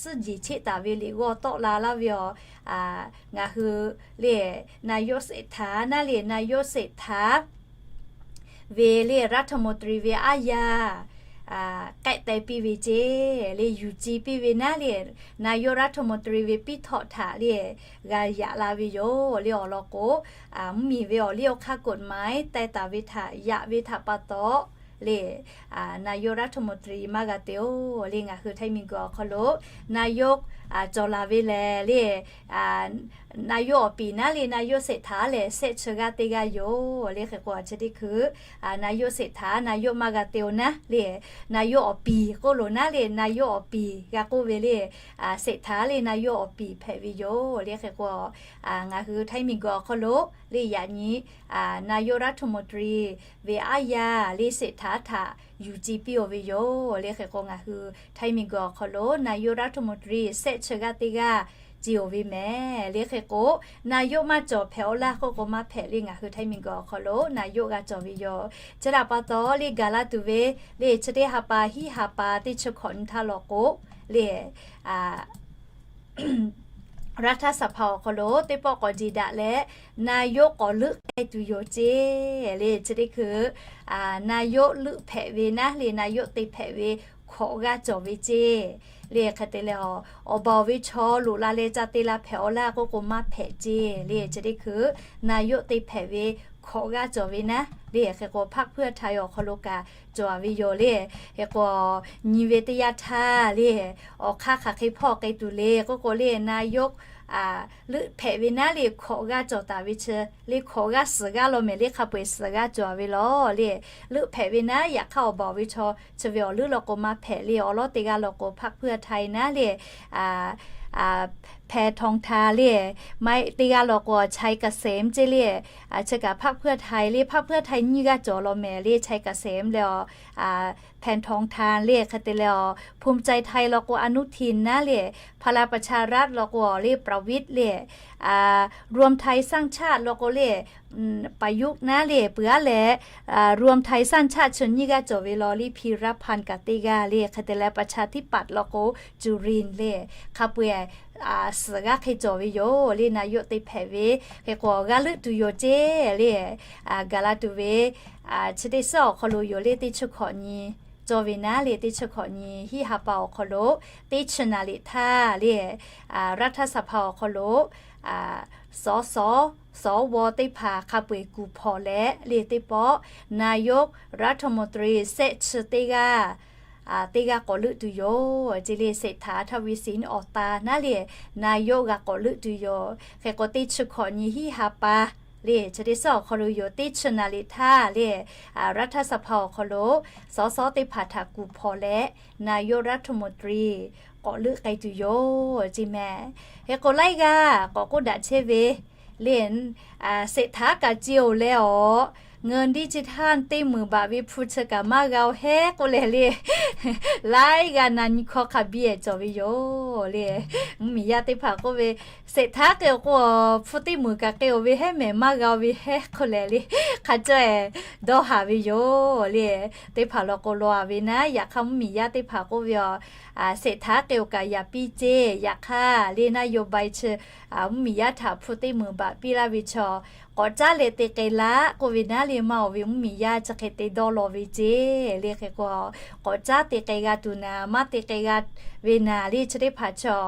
suhˉ jeˬ cheˆ taˍ ve liꞈ g'aw tawˆ la laˇ ve yoˬ. Ngaˬ hui le นายกเศรษฐา naˉ le นายกเศรษฐา ve le รัฐมนตรี ve aˉ yaˇ k'ehˆ teh piˇ ve ceˇ le, yuˬ ci piˇ ve naˉ le, นายกรัฐมนตรี ve piˇ htawꞈ htaꞈ le g'a yaꞈ la ve yoˬ le. Awˬ lawn k'o, mvuhˇmiˬ ve awˬ liˇ awˬ hk'aˇ กฎหมาย teh taˍ ve htaꞈ yaꞈ ve htaꞈ pa taw le, นายกรัฐมนตรี maˇ g'a te oˬ le. Ngaˬ hui Htaiˇ miˬguiˬ awˬ hk'aw lo นายก cawˬ laˬ ve lehˬ le, นายก awˬ piˍ naˉ le นายกเศรษฐา lehˬ shehˆ chi g'aˇ teˇ g'aˇ yoˬ le. Hk'e k'o chi teˇ hkui นายกเศรษฐา nayawˆ maˇ g'a te oˬ naˉ le, nayawˆ awˬ piˍ k'oˆ loˬ naˉ le, nayawˆ awˬ piˍ g'a k'oˆ ve le, เศรษฐา le nayawˆ awˬ piˍ hpehꞈ ve yoˬ le. Hk'e k'o, ngaˬ hui Htaiˇ miˬguiˬ awˬ hk'aw lo le yaꞈ nyi นายกรัฐมนตรี ve aˉ yaˇ le เศรษฐา htaꞈ yuˬ ci piˇ oˬ ve yoˬ le. Hk'e k'o ngaˬ hui Htaiˇ miˬguiˬ awˬ hk'aw lo นายกรัฐมนตรี shehˆ chi g'aˇ teˇ g'aˇ ce oˬ ve mehˍ le. Hk'e k'o, nayawˆ maˇ cawˬ hpehꞈ awˬ laˇ k'oˆ k'o maˇ hpehꞈ le. Ngaˬ hui Htaiˇ miˬguiˬ awˬ hk'aw lo nayawˆ g'a cawˬ ve yoˬ. Chi htaꞈ pa taw le gaˬ la tuˬ ve le chi teˇ ha pa hiˉ ha pa teˇ chi hkawꞈ nyi htaˇ law k'o le รัฐสภา awˬ hk'aw lo teˇ pawˆ k'awꞈ jeˬ daꞈ leh, nayawˆ k'awꞈ leuˆ k'ai tuˬ yoˬ ceˇ le. Chi teˇ hkui nayawˆ leuˆ hpehꞈ ve naˉ le, nayawˆ te hpehꞈ ve hkawꞈ g'aˇ cawˬ ve ceˇ le. Hk'e te leh, awˬ baˬ awˬ ve chaw loꞈ la leh ca te la hpehꞈ awˬ laˇ k'oˆ k'o maˇ hpehꞈ ceˇ le. Chi teˇ hkui nayawˆ te hpehꞈ ve hkawꞈ g'aˇ cawˬ ve naˉ le. Hk'e k'o พรรคเพื่อไทย awˬ hk'aw lo kaꞈ cawˬ ve yoˬ le. Hk'e k'o, nyi ve teˇ yanˇ htaˇ le, awˬ hk'aˇ hk'aˬ hk'e hpawˇ k'ai tuˬ le k'oˆ k'o le, nayawˆ leuˆ hpehꞈ ve naˉ le hkawꞈ g'aˇ cawˬ taˍ ve chi le, hkawꞈ g'aˇ suhˍ g'aˇ law mehˍ le, hk'a peu-eˬ suhˍ g'aˇ cawˬ ve law le. Leuˆ hpehꞈ ve naˉ yaꞈ hk'aˇ awˬ baˬ awˬ ve chaw chi ve awˬ leuˉ law k'o maˇ hpehꞈ le. Awˬ lawn teˇ g'aˇ law k'o พรรคเพื่อไทย naˉ le, แพทองธาร le, maˇ heˆ teˇ g'aˇ law k'o ชัยเกษม ceˇ le. Chi kaꞈ พรรคเพื่อไทย le, พรรคเพื่อไทย nyiˇ g'aˇ cawˬ law mehˍ le, ชัยเกษม leh awˬ แพทองธาร le. Hk'e te leh awˬ ภูมิใจไทย law k'o อนุทิน naˉ le, พลังประชารัฐ law k'o awˬ le ประวิตร le, รวมไทยสร้างชาติ law k'o le ประยุทธ์ naˉ le. Peuˬ aˉ leh รวมไทยสร้างชาติ chi nyiˇ g'aˇ cawˬ ve law le, พีรพันธ์ kaꞈ teˇ g'aˇ le. Hk'e te leh ประชาธิปัตย์ law k'o จุรินทร์ le. Hk'a peu-eˬ suhˍ g'aˇ hk'e cawˬ ve yoˬ le, nayawˆ te hpehꞈ ve. Hk'e k'o g'a leuˆ tuˬ yoˬ ceˇ le. Gaˬ la tuˬ ve chi teˇ suhˉ awˬ hk'aw lo yoˬ le, teˇ chi hkawꞈ nyi cawˬ ve naˉ le, teˇ chi hkawꞈ nyi hiˉ ha pa awˬ hk'aw lo teˇ chi naˍ liꞈ htaˇ le, รัฐสภา awˬ hk'aw lo สส สว teˇ hpaˍ hk'a peu-eˬ kuˬ hpawnˬ leh le, teˇ pawˆ นายกรัฐมนตรี shehˆ chi teˇ g'aˇ teˇ g'aˇ k'awꞈ leuˆ tuˬ yoˬ ceˇ le. เศรษฐา ทวีสิน awˬ ta naˉ le, nayawˆ g'a k'awꞈ leuˆ tuˬ yoˬ. Hk'e k'o teˇ chi hkawꞈ nyi hiˉ ha pa le, chi teˇ suhˉ awˬ hk'aw lo yoˬ, teˇ chi naˍ liꞈ htaˇ le, รัฐสภา awˬ hk'aw lo สส teˇ hpaˍ htaꞈ kuˬ hpawnˬ leh นายกรัฐมนตรี k'awꞈ leuˆ k'ai tuˬ yoˬ ceˇ mehˍ. Hk'e k'o laiˉ g'aˇ k'awꞈ k'oˆ daꞈ chehˇ ve le, เศรษฐา kaꞈ ce oˬ leh awˬ เงินดิจิทัล teˇ meunˍ baꞈ ve hpu chi kaꞈ maˇ g'a oˬ hehˉ k'oˆ leh le, laiˉ g'aˇ na nyi hkawˇ hk'a biˇ-ehˍ cawˬ ve yoˬ le. Mvuhˇmiˬ yaˇ teˇ hpaˍ k'oˆ ve, เศรษฐา k'e awˬ k'o hpu teˇ meunˍ kaꞈ k'e oˬ ve hehˉ mehˍ, maˇ g'a oˬ ve hehˉ k'oˆ leh le, hk'a cawˇ-ehˍ dawˇ haˍ ve yoˬ le. Teˇ hpaˍ law k'o law-a ve naˉ, yaꞈ hk'aˇ mvuhˇmiˬ yaˇ teˇ hpaˍ k'oˆ ve aˬ, เศรษฐา k'e oˬ kaꞈ yaꞈ piˇ ceˇ, yaꞈ hk'aˇ le นโยบาย chi mvuhˇmiˬ yaˇ htaꞈ hpu teˇ meunˍ baꞈ piˇ laˇ ve chaw k'awꞈ caˉ leh te k'ai laˇ k'oˆ ve naˉ le, maˇ oˬ ve mvuhˇmiˬ yaˇ chi hk'e te dawˇ law ve ceˇ le. Hk'e k'o k'awꞈ caˉ te k'ai g'a tuˬ naˍ, maˇ te k'ai g'a ve naˍ le, chi teˇ hpaˍ chaw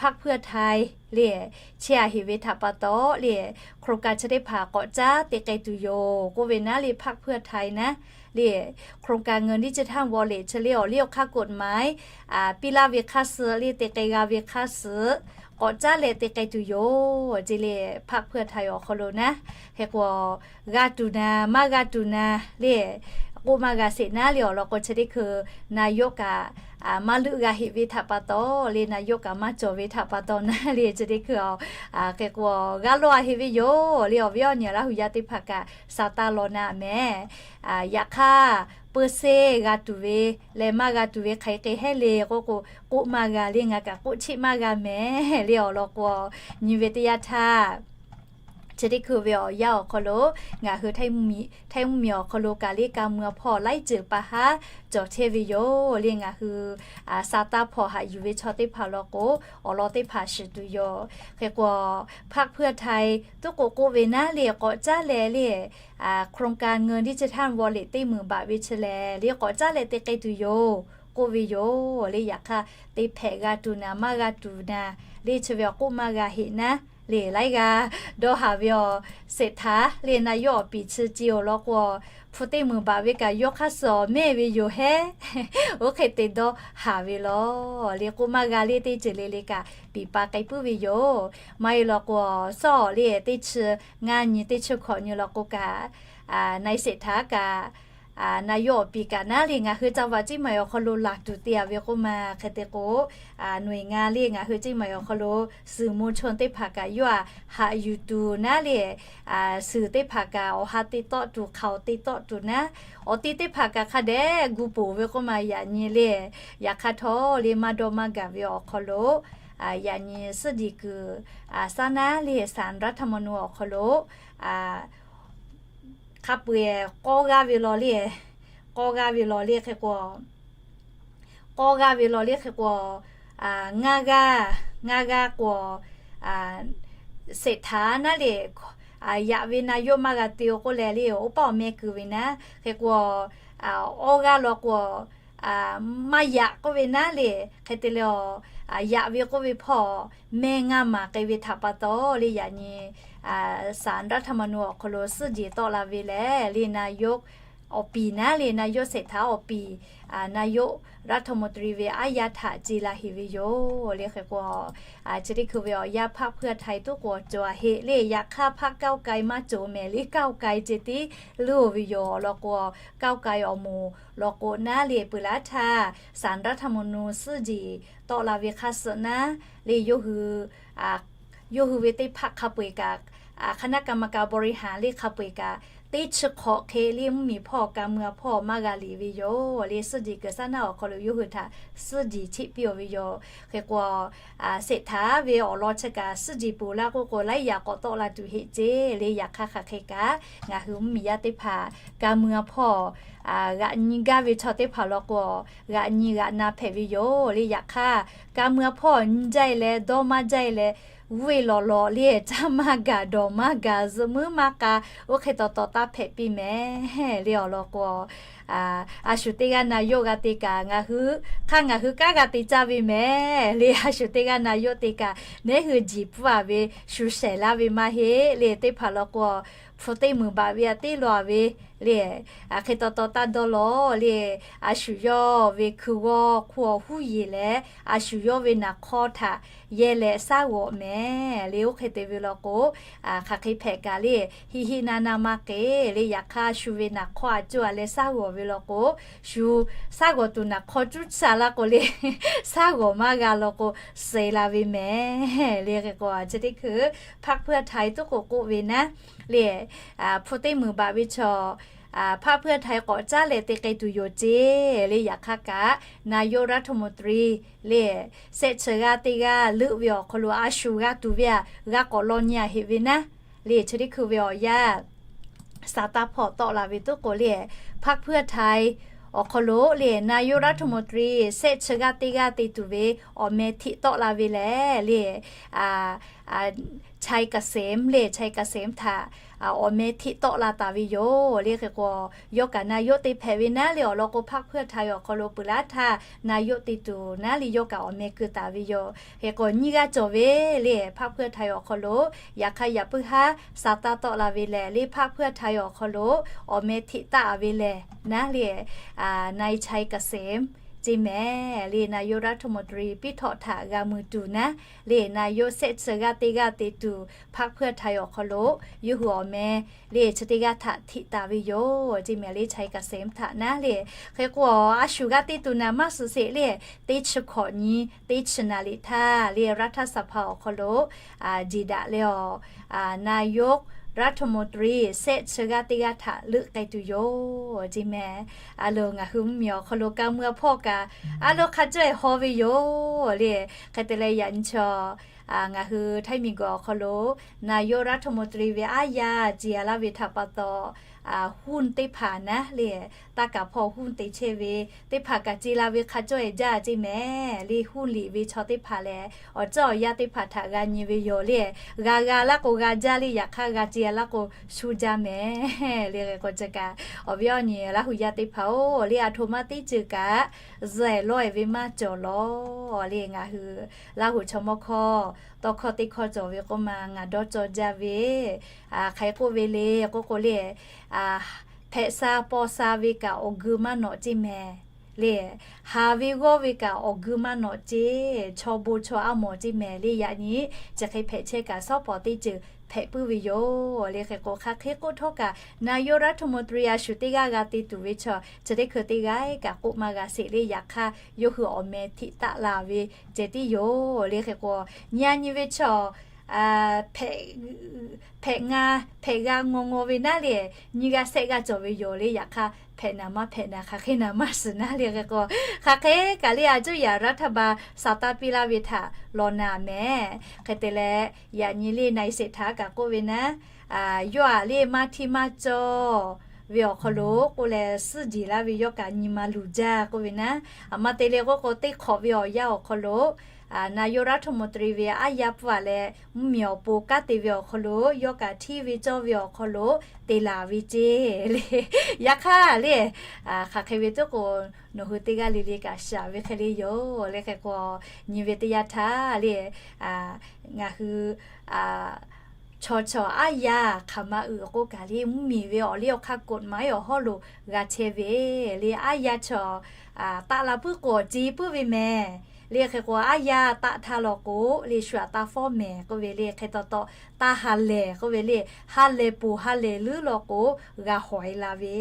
พรรคเพื่อไทย le, chehˇ-a heˍ ve htaꞈ pa taw le, โครงการ chi teˇ hpaˍ k'awꞈ caˉ te k'ai tuˬ yoˬ k'oˆ ve naˉ le, พรรคเพื่อไทย naˉ le, โครงการ เงินดิจิทัลวอลเล็ต chi le awˬ liˇ awˬ hk'aˇ กฎหมาย piˇ laˇ ve hk'aˇ suh le, te k'ai g'a ve hk'aˇ suh k'awꞈ caˉ leh te k'ai tuˬ yoˬ ceˇ le, พรรคเพื่อไทย awˬ hk'aw lo naˉ. Hk'e k'o g'a tuˬ naˍ, maˇ g'a tuˬ naˍ le, k'oˆ maˇ g'a sheˍ naˉ le awˬ lawn k'o, chi teˇ hkui นายก kaꞈ maˇ leuˆ g'a heꞈ ve htaꞈ pa taw le, นายก kaꞈ maˇ cawˬ ve htaꞈ pa taw naˉ le, chi teˇ hkui a, hk'e k'o g'a law a heꞈ ve yoˬ le. Awˬ viˉ awˬ nyi Laˇ huˍ yaˇ teˇ hpaˍ kaꞈ sa taˇ law naˉ mehˍ. Yaꞈ hk'aˇ, เปอร์เซ็นต์ g'a tuˬ ve leh maˇ g'a tuˬ ve hk'aˬ hk'e hk'e hehˉ le k'oˆ k'o, k'oˆ maˇ g'a le, ngaˬ kaꞈ k'oˆ cheˆ maˇ g'a mehˍ le awˬ lawn k'o, nyi ve teˇ yanˇ htaˇ, chi teˇ hkui ve awˬ yanˇ awˬ hk'aw lo ngaˬ hui Htaiˇ mvuhˇmiˬ awˬ hk'aw lo kaꞈ le ka mui a hpawˇ laiˉ ceuˬ pa haˉ cawˬ chehˇ ve yoˬ le. Ngaˬ hui sa taˇ hpawˇ haꞈ yuˬ ve chaw teˇ hpaˍ law k'o, awˬ lawn teˇ hpaˍ shiˍ tuˬ yoˬ. Hk'e k'o, พรรคเพื่อไทย tuˉ k'o k'oˆ ve naˉ le, k'awꞈ caˉ leh le, โครงการเงินดิจิทัลวอลเล็ต teˇ meunˍ baꞈ ve chi lehˬ le, k'awꞈ caˉ leh te k'ai tuˬ yoˬ k'oˆ ve yoˬ le. Yaꞈ hk'aˇ, te hpehꞈ g'a tuˬ naˍ maˇ g'a tuˬ naˍ le, chi ve awˬ k'oˆ maˇ g'a heꞈ naˉ le, laiˉ g'aˇ dawˇ haˍ ve awˬ เศรษฐา le นายก awˬ piˍ chi ce awˬ lawn k'o, hpu teˇ meunˍ baꞈ ve kaꞈ yawˇ hk'aˇ suh awˬ mehˇ ve yoˬ hehˉ. Oˇ hk'e te dawˇ haˍ ve law le, k'oˆ maˇ g'a le, teˇ ceuˬ le le kaꞈ piˍ pa k'ai puiˉ ve yoˬ. Maˇ heˆ law k'o, sawˉ le teˇ chi ngaˇ nyi teˇ chi hkawꞈ nyi law k'o kaꞈ, นายก เศรษฐา kaꞈ, นายก awˬ piˍ kaꞈ naˉ le, ngaˬ hui จังหวัด Chiang Mai awˬ hk'aw lo laˬ tuˬ te a ve k'oˆ ma hk'e te k'o, หน่วยงาน le ngaˬ hui เชียงใหม่ awˬ hk'aw lo สื่อมวลชน teˇ hpaˍ kaꞈ yawˇ a haꞈ yuˬ tuˬ naˉ le, suhˍ teˇ hpaˍ kaꞈ awˬ ha te tawˆ tuˬ, hk'aoˍ te tawˆ tuˬ naˉ, awˬ te teˇ hpaˍ kaꞈ hk'a dehꞈ gu poˬ ve k'oˆ ma yaꞈ nyi le. Yaꞈ hk'aˇ htawˇ le, maˇ dawˇ maˇ gaˬ ve awˬ hk'aw lo, yaꞈ nyi suhˉ jeˬ kuiˬ saˉ naˉ le ศาลรัฐธรรมนูญ awˬ hk'aw lo hk'a peu-eˬ k'awˇ g'aˇ ve law le, k'awˇ g'aˇ ve law le hk'e k'o, k'awˇ g'aˇ ve law le hk'e k'o, ngaˇ g'aˇ, ngaˇ g'aˇ k'o, เศรษฐา naˉ le, yaꞈ ve นายก maˇ g'a te-o k'oˆ leh le, oˇ paˆ awˬ meh kuiˬ ve naˉ hk'e k'o, awˇ g'aˇ law k'o, maˇ yaꞈ k'oˆ ve naˉ le, hk'e te leh, yaꞈ ve k'oˆ ve hpawˇ meh ngaˇ maˍ k'ai ve htaꞈ pa taw le, yaꞈ nyi ศาลรัฐธรรมนูญ awˬ hk'aw lo suhˉ jeˬ tawˆ la ve lehˬ le, นายก awˬ piˍ naˉ le, นายก เศรษฐา awˬ piˍ, นายกรัฐมนตรี ve aˉ yaˇ htaꞈ ce la heˍ ve yoˬ le hk'e k'o, chi teˇ hkui ve awˬ yanˇ พรรคเพื่อไทย tuˉ k'o cawˬ a heˆ le. Yaꞈ hk'aˇ พรรคก้าวไกล maˇ cawˬ mehˍ le, ก้าวไกล ce tiˉ leuˉ-o ve yoˬ awˬ lawn k'o, ก้าวไกล awˬ moˍ lawn k'o naˉ le, peuˬ laˇ htaˇ ศาลรัฐธรรมนูญ suhˉ jeˬ tawˆ la ve hk'aˇ suh naˉ le, yawˇ hui yawˇ hui ve teˇ hpaˍ hk'a peu-eˬ kaꞈ, คณะกรรมการบริหาร le hk'a peu-eˬ kaꞈ, teˇ chi hk'awꞈ hk'e le mvuhˇmiˬ hpawˇ ka mui a hpawˇ maˇ g'a liꞈ ve yoˬ le, suhˉ jeˬ kuiˬ saˉ naˉ awˬ hk'aw lo yawˇ hui htaꞈ suhˉ jeˬ cheˆ piˇ-o ve yoˬ. Hk'e k'o, เศรษฐา ve awˬ lawn chi kaꞈ suhˉ jeˬ peuˬ laˇ k'oˆ k'o, laiˉ yaꞈ k'awꞈ tawˆ la tuˬ heˆ ce le. Yaꞈ hk'aˇ hk'aˬ hk'e kaꞈ ngaˬ hui mvuhˇmiˬ yaˇ teˇ hpaˍ ka mui a hpawˇ g'aꞈ nyi gaˇ ve chaw teˇ hpaˍ law k'o, g'aꞈ nyi g'aꞈ na hpehꞈ ve yoˬ le. Yaꞈ hk'aˇ, ka mui a hpawˇ nyi jaˇ-e leh dawˇ maˇ jaˇ-e leh, g'uˇ-e lawꞈ lawꞈ le, caˇ maˇ gaˬ, dawˬ maˇ gaˬ, zuhꞈ muiˉ maˇ k'a, oˇ hk'e taw taw taˇ hpehꞈ piˇ mehˍ le awˬ lawn k'o, a shu teˇ g'aˇ นายก g'a te kaꞈ, ngaˬ hui hk'aˇ ngaˬ hui kanˉ g'a te caˇ ve mehˍ le. A shu teˇ g'aˇ นายก te kaꞈ, neˉ hui jiˬ pfuhˇ-a ve, shu shehˍ laˇ ve maˇ heˆ le. Teˇ hpaˍ law k'o, hpu teˇ meunˍ baꞈ ve a teˇ law-a ve le, hk'e taw taw taˇ dawˇ law le. A shu yawˇ ve hkui g'awˇ hk'oˆ awˬ huˉ yeˬ leh, a shu yawˇ ve naˍ hk'awˇ htaꞈ yehˇ leh shaˉ g'awꞈ mehˍ le. Oˇ hk'e te ve law k'o, hk'aˬ hk'e hpehꞈ kaꞈ le, hiˆ hiˆ naˇ naˇ maˇ k'e le. Yaꞈ hk'aˇ, shu ve naˍ hk'awˇ a cuˇ-a leh shaˉ g'awꞈ ve law k'o, shu shaˉ g'awꞈ tuˬ naˍ hk'awˇ cuˇ tsuhˇ-a laˇ k'o le, shaˉ g'awꞈ maˇ g'a law k'o, suh-e la ve mehˍ le. Hk'e k'o, chi teˇ hkui พรรคเพื่อไทย tuˉ k'o k'oˆ ve naˉ le, hpu teˇ meunˍ baꞈ ve chaw พรรคเพื่อไทย k'awꞈ caˉ leh te k'ai tuˬ yoˬ ce le. Yaꞈ hk'aˇ kaꞈ, นายกรัฐมนตรี le, shehˆ chi g'aˇ teˇ g'aˇ leuˆ ve awˬ hk'aw lo a shu g'a tuˬ ve a g'a k'awꞈ law nyi-a heˆ ve naˉ le, chi teˇ hkui ve awˬ yanˇ sa taˇ hpawˇ tawˆ la ve tuˉ k'o le, พรรคเพื่อไทย awˬ hk'aw lo le, นายกรัฐมนตรี shehˆ chi g'aˇ teˇ g'aˇ te tuˬ ve awˬ meh hteꞈ tawˆ la ve lehˬ le, Chai Kasem le, Chai Kasem htaꞈ awˬ meh hteꞈ tawˆ la taˍ ve yoˬ le. Hk'e k'o, yawˇ kaꞈ นายก te hpehꞈ ve naˉ le awˬ lawn k'o, พรรคเพื่อไทย awˬ hk'aw lo peuˬ laˇ htaˇ นายก te tuˬ naˉ le yawˇ kaꞈ awˬ meh keu taˍ ve yoˬ. Hk'e k'o, nyiˇ g'aˇ cawˬ ve le, พรรคเพื่อไทย awˬ hk'aw lo, yaꞈ hk'aˇ yaꞈ puiˉ haˉ sa taˇ tawˆ la ve lehˬ le, พรรคเพื่อไทย awˬ hk'aw lo awˬ meh hteꞈ taˆ-a ve lehˬ naˉ le, นาย Chai Kasem ceˇ mehˍ le. นายกรัฐมนตรี piˇ htawˆ htaꞈ g'a mui tuˬ naˉ le, นายก sehˆ chi g'aˇ teˇ g'aˇ te tuˬ พรรคเพื่อไทย awˬ hk'aw lo yawˇ hui awˬ meh le chi teˇ g'aˇ htaꞈ hteꞈ taˍ ve yoˬ ceˇ mehˍ le. Chi kaꞈ shehˍ htaꞈ naˉ le, hk'e k'o a shu g'aˇ te tuˬ naˍ maˇ suhˍ sheˍ le, teˇ chi hkawꞈ nyi teˇ chi naˍ liꞈ htaˇ le รัฐสภา awˬ hk'aw lo jeˬ daꞈ leh awˬ นายกรัฐมนตรี sehˆ chi g'aˇ teˇ g'aˇ htaꞈ leuˆ k'ai tuˬ yoˬ ceˇ mehˍ. A loˍ ngaˬ hui mvuhˇmiˬ awˬ hk'aw lo ka mui a hpawˇ kaꞈ a loˍ hk'a cawˇ-e haw ve yoˬ le. Hk'e te leh yaꞈ nyi chaw ngaˬ hui Htaiˇ miˬguiˬ awˬ hk'aw lo นายกรัฐมนตรี ve aˉ yaˇ ce a laˇ ve htaꞈ pa taw, หุ้น teˇ hpaˍ naˉ le, taˇ kaˍ hpawˇ หุ้น te chehˇ ve teˇ hpaˍ kaꞈ ce la ve hk'a cawˇ-e jaˇ ceˇ mehˍ le. หุ้น liꞈ ve chaw teˇ hpaˍ lehˬ awˬ ceuˬ awˬ yaˇ teˇ hpaˍ htaꞈ g'a nyi ve yoˬ le. G'a g'a laˇ k'o g'a jaˇ le, yaꞈ hk'aˇ g'a ce a laˇ k'o shu jaˇ mehˍ le. Hk'e k'o chi kaꞈ awˬ viˉ awˬ nyi Laˇ huˍ yaˇ teˇ hpaˍ-oˬ le, a htoꞈ ma teˇ ceuˬ kaꞈ zuhꞈ lawˬ-e ve maˇ cawˬ lawˬ le. Ngaˬ hui Laˇ huˍ chaw mawˇ hkawˇ tawˇ hkawˇ teˇ hkawˇ cawˬ ve k'oˆ ma ngaˬ dawˇ cawˇ jaˇ ve, hk'aˬ hk'e k'oˆ ve le k'oˆ k'o le, hpehꞈ sha paw sha ve kaꞈ awˬ geu maˇ nawꞈ ceˇ mehˍ le. Haˍ ve g'awˇ ve kaꞈ awˬ geu maˇ nawꞈ ceˇ, chaw bon chaw aˉ mawˬ ceˇ mehˍ le. Yaꞈ nyi chi hk'e hpehꞈ chehˇ kaꞈ shawˉ pawˍ teˇ ceuˬ hpehꞈ puiˉ ve yoˬ le. Hk'e k'o hk'aˬ hk'e k'oˆ htawˇ kaꞈ นายกรัฐมนตรี a shu teˇ g'aˇ g'a te tuˬ ve chaw chi teˇ hkui teˇ g'aˇ kaꞈ k'oˆ maˇ g'a sheˍ le. Yaꞈ hk'aˇ yawˇ hui awˬ meh hteꞈ taˆ la ve ceh tiˉ yoˬ le. Hk'e k'o nyi a nyi ve chaw hpehꞈ nga hpehꞈ g'a ngaw ngaw ve naˉ le, nyi g'a shehˆ g'a cawˬ ve yoˬ le. Yaꞈ hk'aˇ hpehꞈ naˍ maˇ hpehꞈ naˍ, hk'aˬ hk'e naˍ maˇ suhˍ naˉ le. Hk'e k'o hk'aˬ hk'e kaꞈ le a cuˇ yaꞈ รัฐบาล saˍ taˇ piˇ laˇ ve htaꞈ lawˬ naˍ mehˍ. Hk'e te leh yaꞈ nyi le นายเศรษฐา kaꞈ k'oˆ ve naˉ, yawˇ aꞈ le maˇ htiˇ maˇ cawˇ ve awˬ hk'aw lo k'oˆ leh suhˉ jeˬ laˇ ve yawˇ kaꞈ nyi ma luˬ jaˇ k'oˆ ve naˉ. A ma te le k'oˆ k'o teˇ hk'awꞈ ve awˬ yanˇ awˬ hk'aw lo นายกรัฐมนตรี ve aˉ yaˇ pfuhˇ aꞈ leh mvuhˇmiˬ awˬ pon kanˉ te ve awˬ hk'aw lo yawˇ kaꞈ htiˇ ve cawˇ ve awˬ hk'aw lo te laˬ ve ceˇ le. Yaꞈ hk'aˇ le hk'aˬ hk'e ve tuˉ k'o nawˬ hui teˇ g'aˇ le le kaꞈ shaˍ ve hk'e le yoˬ le. Hk'e k'o nyi ve teˇ yanˇ htaˇ le ngaˬ hui chaw chaw aˉ yaˇ hk'aˬ ma uiˍ k'oˆ kaꞈ le mvuhˇmiˬ ve awˬ liˇ awˬ hk'aˇ กฎหมาย awˬ hawˉ lo g'a chehˇ ve le. Aˉ yaˇ chaw taˆ la puiˉ k'o awˬ ce puiˉ ve mehˍ le. Hk'e k'o aˉ yaˇ taˆ htaˇ law k'o le shu aꞈ taˇ fawˉ mehˍ k'oˆ ve le. Hk'e taw taw taˇ ha lehˬ k'oˆ ve le. Ha lehˬ poˬ ha lehˬ leuˉ law k'o g'a hawˍ-e la ve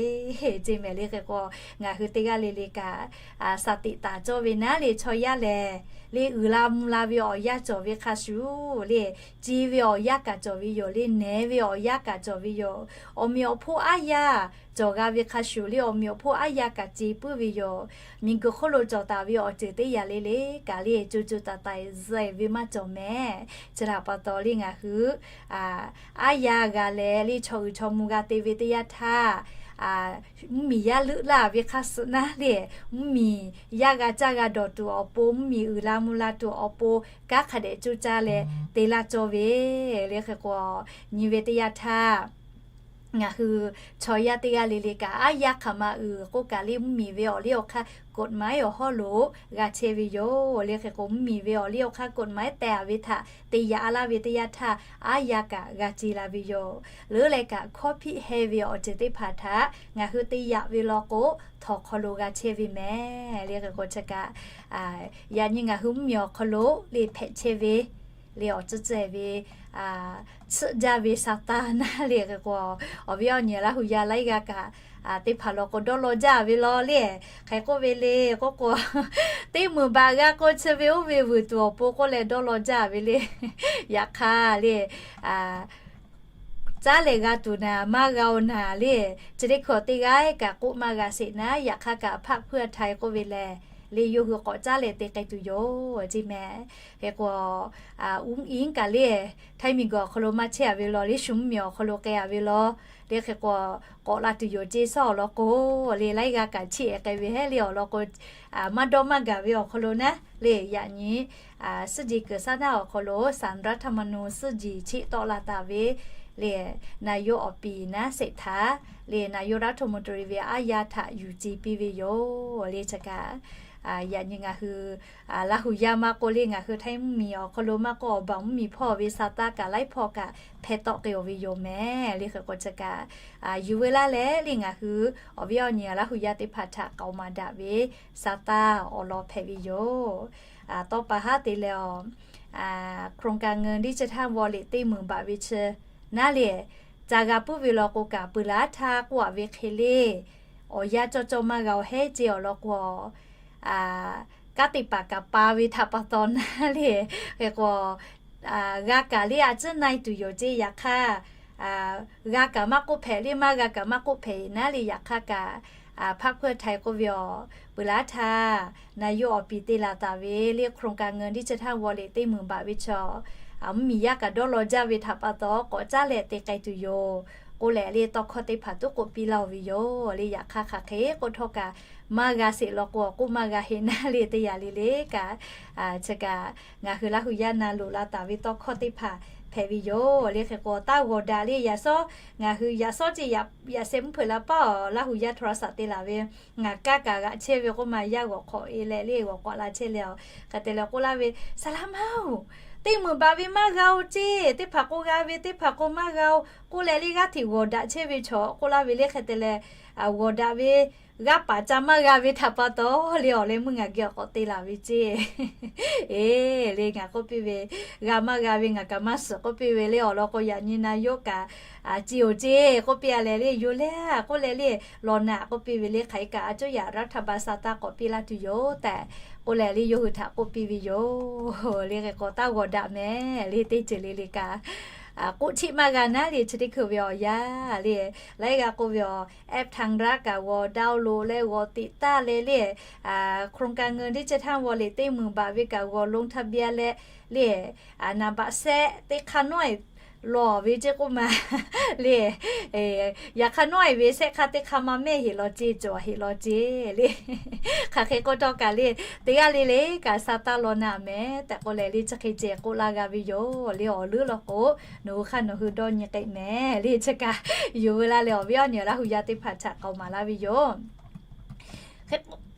ceˇ mehˍ le. Hk'e k'o ngaˬ hui teˇ g'aˇ le le kaꞈ shaˍ tiꞈ taˍ cawˇ ve naˉ le chaw yaˇ lehˬ le uiˍ la mvuh la ve awˬ yanˇ cawˬ ve hk'a shuˍ le ce ve awˬ yanˇ kaꞈ cawˬ ve yoˬ le. Nehˬ ve awˬ yanˇ kaꞈ cawˬ ve yoˬ. Awˬ meꞈ awˬ hponˇ aˉ yaˇ cawˬ g'a ve hk'a shuˍ le awˬ meꞈ awˬ hponˇ aˉ yaˇ kaꞈ ce puiˉ ve yoˬ. Miˬguiˬ hk'oˆ lo cawˬ taˍ ve awˬ ceuˬ teˇ yanˇ le le kaꞈ le co co taiˍ taiˍ zuhꞈ ve maˇ cawˬ mehˍ. Chi htaꞈ pa taw le ngaˬ hui aˉ yaˇ g'a leh le chaw uiˍ chaw mvuh g'a te ve teˇ yanˇ htaˇ mvuhˇmiˬ yaˇ leuˆ laˇ ve hk'a suhˍ naˉ le mvuhˇmiˬ yaˇ g'a caˇ g'a dawˬ tuˬ awˬ pon mvuhˇmiˬ uiˍ la mvuh la tuˬ awˬ pon kanˉ hk'a dehꞈ coˇ caˇ leh te laˇ cawˇ ve le. Hk'e k'o nyi ve teˇ yanˇ htaˇ ngaˬ hui chaw yaˇ teˇ g'aˇ le le kaꞈ aˉ yaˇ hk'aˬ ma uiˍ k'oˆ kaꞈ le mvuhˇmiˬ ve awˬ liˇ awˬ hk'aˇ กฎหมาย awˬ hawˉ lo g'a chehˇ ve yoˬ le. Hk'e k'o mvuhˇmiˬ ve awˬ liˇ awˬ hk'aˇ กฎหมาย tehˬ a ve htaꞈ te yaꞈ laˇ ve teˇ yanˇ htaˇ aˉ yaˇ kaꞈ g'a ce la ve yoˬ. Leuˉ leh kaꞈ hkawˇ hpiˆ hehnˇ ve awˬ ceuˬ teˇ hpaˍ htaꞈ ngaˬ hui te yaꞈ ve law k'o htawnˍ hk'aw lo g'a chehˇ ve mehˍ le. Hk'e k'o chi kaꞈ yaꞈ nyi ngaˬ hui mvuhˇmiˬ awˬ hk'aw lo le hpehꞈ chehˇ ve le awˬ ceuˬ ceuˬ ve tsuhˆ jaˇ ve Saˍtanˍ naˉ le. Hk'e k'o awˬ viˉ awˬ nyi Laˇ huˍ yaˇ laiˉ g'aˇ kaꞈ teˇ hpaˍ law k'o dawˇ law jaˇ ve law le. Hk'e k'oˆ ve le k'oˆ k'o, teˇ meunˍ baꞈ g'a k'o chi ve oˇ ve vuiˬ tuˬ awˬ pon k'oˆ leh dawˇ law jaˇ ve le. Yaꞈ hk'aˇ le caˉ lehˬ g'a tuˬ naˍ maˇ g'a-oˬ naˍ le. Chi teˇ hkui teˇ g'aˇ kaꞈ k'oˆ maˇ g'a sheˍ naˉ. Yaꞈ hk'aˇ kaꞈ พรรคเพื่อไทย k'oˆ ve lehˬ le yawˇ hui k'awꞈ caˉ lehˬ te k'ai tuˬ yoˬ ceˇ mehˍ. Hk'e k'o uˉ iˉ kaꞈ le Htaiˇ miˬguiˬ awˬ hk'aw lo maˇ chehˇ a ve law le shu mvuhˇmiˬ awˬ hk'aw lo k'ai a ve law le. Hk'e k'o k'awꞈ la tuˬ yoˬ ceˇ shaˉ awˬ lawn k'o le laiˉ g'aˇ kaꞈ chiˇ ehˍ k'ai ve heˆ le awˬ lawn k'o maˇ dawˇ maˇ gaˬ ve awˬ hk'aw lo naˉ le yaꞈ nyi suhˉ jeˬ kuiˬ shaˉ naˉ awˬ hk'aw lo ศาลรัฐธรรมนูญ suhˉ jeˬ cheˆ tawˆ la taˍ ve le นายก awˬ piˍ naˉ เศรษฐา le นายกรัฐมนตรี ve aˉ yaˇ htaꞈ yuˬ ce piˇ ve yoˬ le. Chi kaꞈ Yaꞈ nyi ngaˬ hui Laˇ huˍ yaˇ maˇ k'oˆ le, ngaˬ hui htaiˇ mvuhˇmiˬ awˬ hk'aw lo maˇ k'oˆ, awˬ baˬ mvuhˇmiˬ hpawˇ ve sa taˇ kaꞈ laiˉ hpawˇ kaꞈ hpeh tawˆ k'ai-oˬ ve yoˬ mehˍ. Le hk'e k'o chi kaꞈ yuˬ veu laˇ leh le, ngaˬ hui awˬ viˉ awˬ nyi Laˇ huˍ yaˇ teˇ hpaˍ htaꞈ k'aoˍ maˍ daꞈ ve sa taˇ awˬ lawn hpehꞈ ve yoˬ. Tawˇ pa haˉ te leh, โครงการเงินดิจิทัลวอลเล็ต teˇ meunˍ baꞈ ve chi naˉ le, ca g'a puiˉ ve law k'o kaꞈ, peuˬ laˇ htaˇ k'oˆ-a ve hk'e le, awˬ yanˇ cawˇ cawˇ maˇ g'a-oˬ heˉ ce awˬ lawn k'o, kanˉ te paˍ kaꞈ pa ve htaꞈ pa taw naˉ le, hk'e k'o, g'a kaꞈ le a ciˉ na-e tuˬ yoˬ ce. Yaꞈ hk'aˇ, g'a kaꞈ maˇ k'oˆ hpehꞈ le, maˇ g'a kaꞈ maˇ k'oˆ hpehꞈ naˉ le. Yaꞈ hk'aˇ kaꞈ, พรรคเพื่อไทย k'oˆ ve awˬ, peuˬ laˇ htaˇ นายก awˬ piˍ te laˬ taˍ ve le โครงการเงินดิจิทัลวอลเล็ต teˇ meunˍ baꞈ ve chaw, mvuhˇmiˬ yaˇ kaꞈ dawˇ law jaˇ ve htaꞈ pa taw k'awꞈ caˉ leh te k'ai tuˬ yoˬ k'oˆ leh le, tawˇ hkawˇ teˇ hpaˍ tuˉ k'oˆ piˇ laˇ-oˬ ve yoˬ le. Yaꞈ hk'aˇ hk'aˬ hk'e k'oˆ htawˇ kaꞈ, maˇ g'a sheˍ law k'o, k'oˆ maˇ g'a heˆ naˉ le, teˇ yanˇ le le kaꞈ, chi kaꞈ ngaˬ hui Laˇ huˍ yaˇ na loꞈ la taˍ ve tawˇ hkawˇ teˇ hpaˍ hpehꞈ ve yoˬ le. Hk'e k'o, taˇ g'awˬ daꞈ le. Yaꞈ shawˉ ngaˬ hui yaꞈ shawˉ ce, yaꞈ sheh mvuhˇ hpeuꞈ la paˉ awˬ Laˇ huˍ yaˇ โทรศัพท์ te laˬ ve, ngaˬ kaˇ kaꞈ g'aꞈ chehˇ ve k'oˆ ma, yaˇ g'awˬ hk'awꞈ e leh le g'awˬ k'awꞈ la chehˇ leh, hk'e te leh k'oˆ laˇ ve, Saˍ laꞈ ma-oˬ, teˇ meunˍ baꞈ ve maˇ g'a-oˬ ce, teˇ hpaˍ k'o g'a ve, teˇ hpaˍ k'o maˇ g'a-oˬ k'oˆ leh le, g'aˇ hteꞈ g'awˬ daꞈ chehˇ ve chaw k'oˆ laˇ ve le. Hk'e te leh, g'awˬ daꞈ ve g'aˇ paˍ ca maˇ g'a ve htaꞈ pa taw le, awˬ leh meuˇ ngaˬ geh awˬ k'awꞈ te laˬ ve ce. Eˬ le, ngaˬ k'oˆ piˇ ve, g'a maˇ g'a ve ngaˬ kaꞈ maˇ shiˍ k'oˆ piˇ ve le. Awˬ lawn k'o, yaꞈ nyi na yoˇ kaꞈ, a, ce-oˬ ce k'oˆ piˇ-a leh le, yoˬ le k'oˆ leh le, law naꞈ k'oˆ piˇ ve le. Hk'aˬ hk'e kaꞈ, a coˇ yaꞈ รัฐบาล sa taˇ k'awꞈ piˇ laˇ tuˬ yoˬ tehꞈ k'oˆ leh le, yawˇ hui htaꞈ k'oˆ piˇ ve yoˬ le. Hk'e k'o, taˇ g'awˬ daꞈ mehˍ le, teˇ ceuˬ le le kaꞈ, k'oˆ cheˆ maˇ g'a naˉ le. Chi teˇ hkui ve awˬ yanˇ le, laiˉ g'aˇ k'oˆ ve awˬ, app ไทยรัฐ kaꞈ g'awˬ ดาวน์โหลด leh g'awˬ tiꞈ taˇ leh le, โครงการเงินดิจิทัลวอลเล็ต teˇ meunˍ baꞈ ve kaꞈ g'awˬ ลงทะเบียน leh le, naˍ baꞈ shehˆ teˇ hk'aˇ nawˉ-e lawˬ ve ce k'oˆ ma le. Yaꞈ hk'aˇ nawˉ-e ve shehˆ hk'aˇ teˇ hk'aˇ maˇ mehˇ heˍ law ce, cawˬ heˍ law ce le. Hk'aˬ hk'e k'oˆ htawˇ kaꞈ le, teˇ g'aˇ le le kaꞈ sa taˇ law naꞈ mehˍ tehꞈ k'oˆ leh le, chi hk'e ceh k'oˆ laˇ g'a ve yoˬ le. Awˬ leuˉ law k'o, nawˬ hui hk'aˇ nawˬ hui dawˇ nyi k'ai mehˍ le. Chi kaꞈ yuˬ veu laˇ leh, awˬ viˉ awˬ nyi Laˇ huˍ yaˇ teˇ hpaˍ htaꞈ k'aoˍ maˍ laˇ ve yoˬ.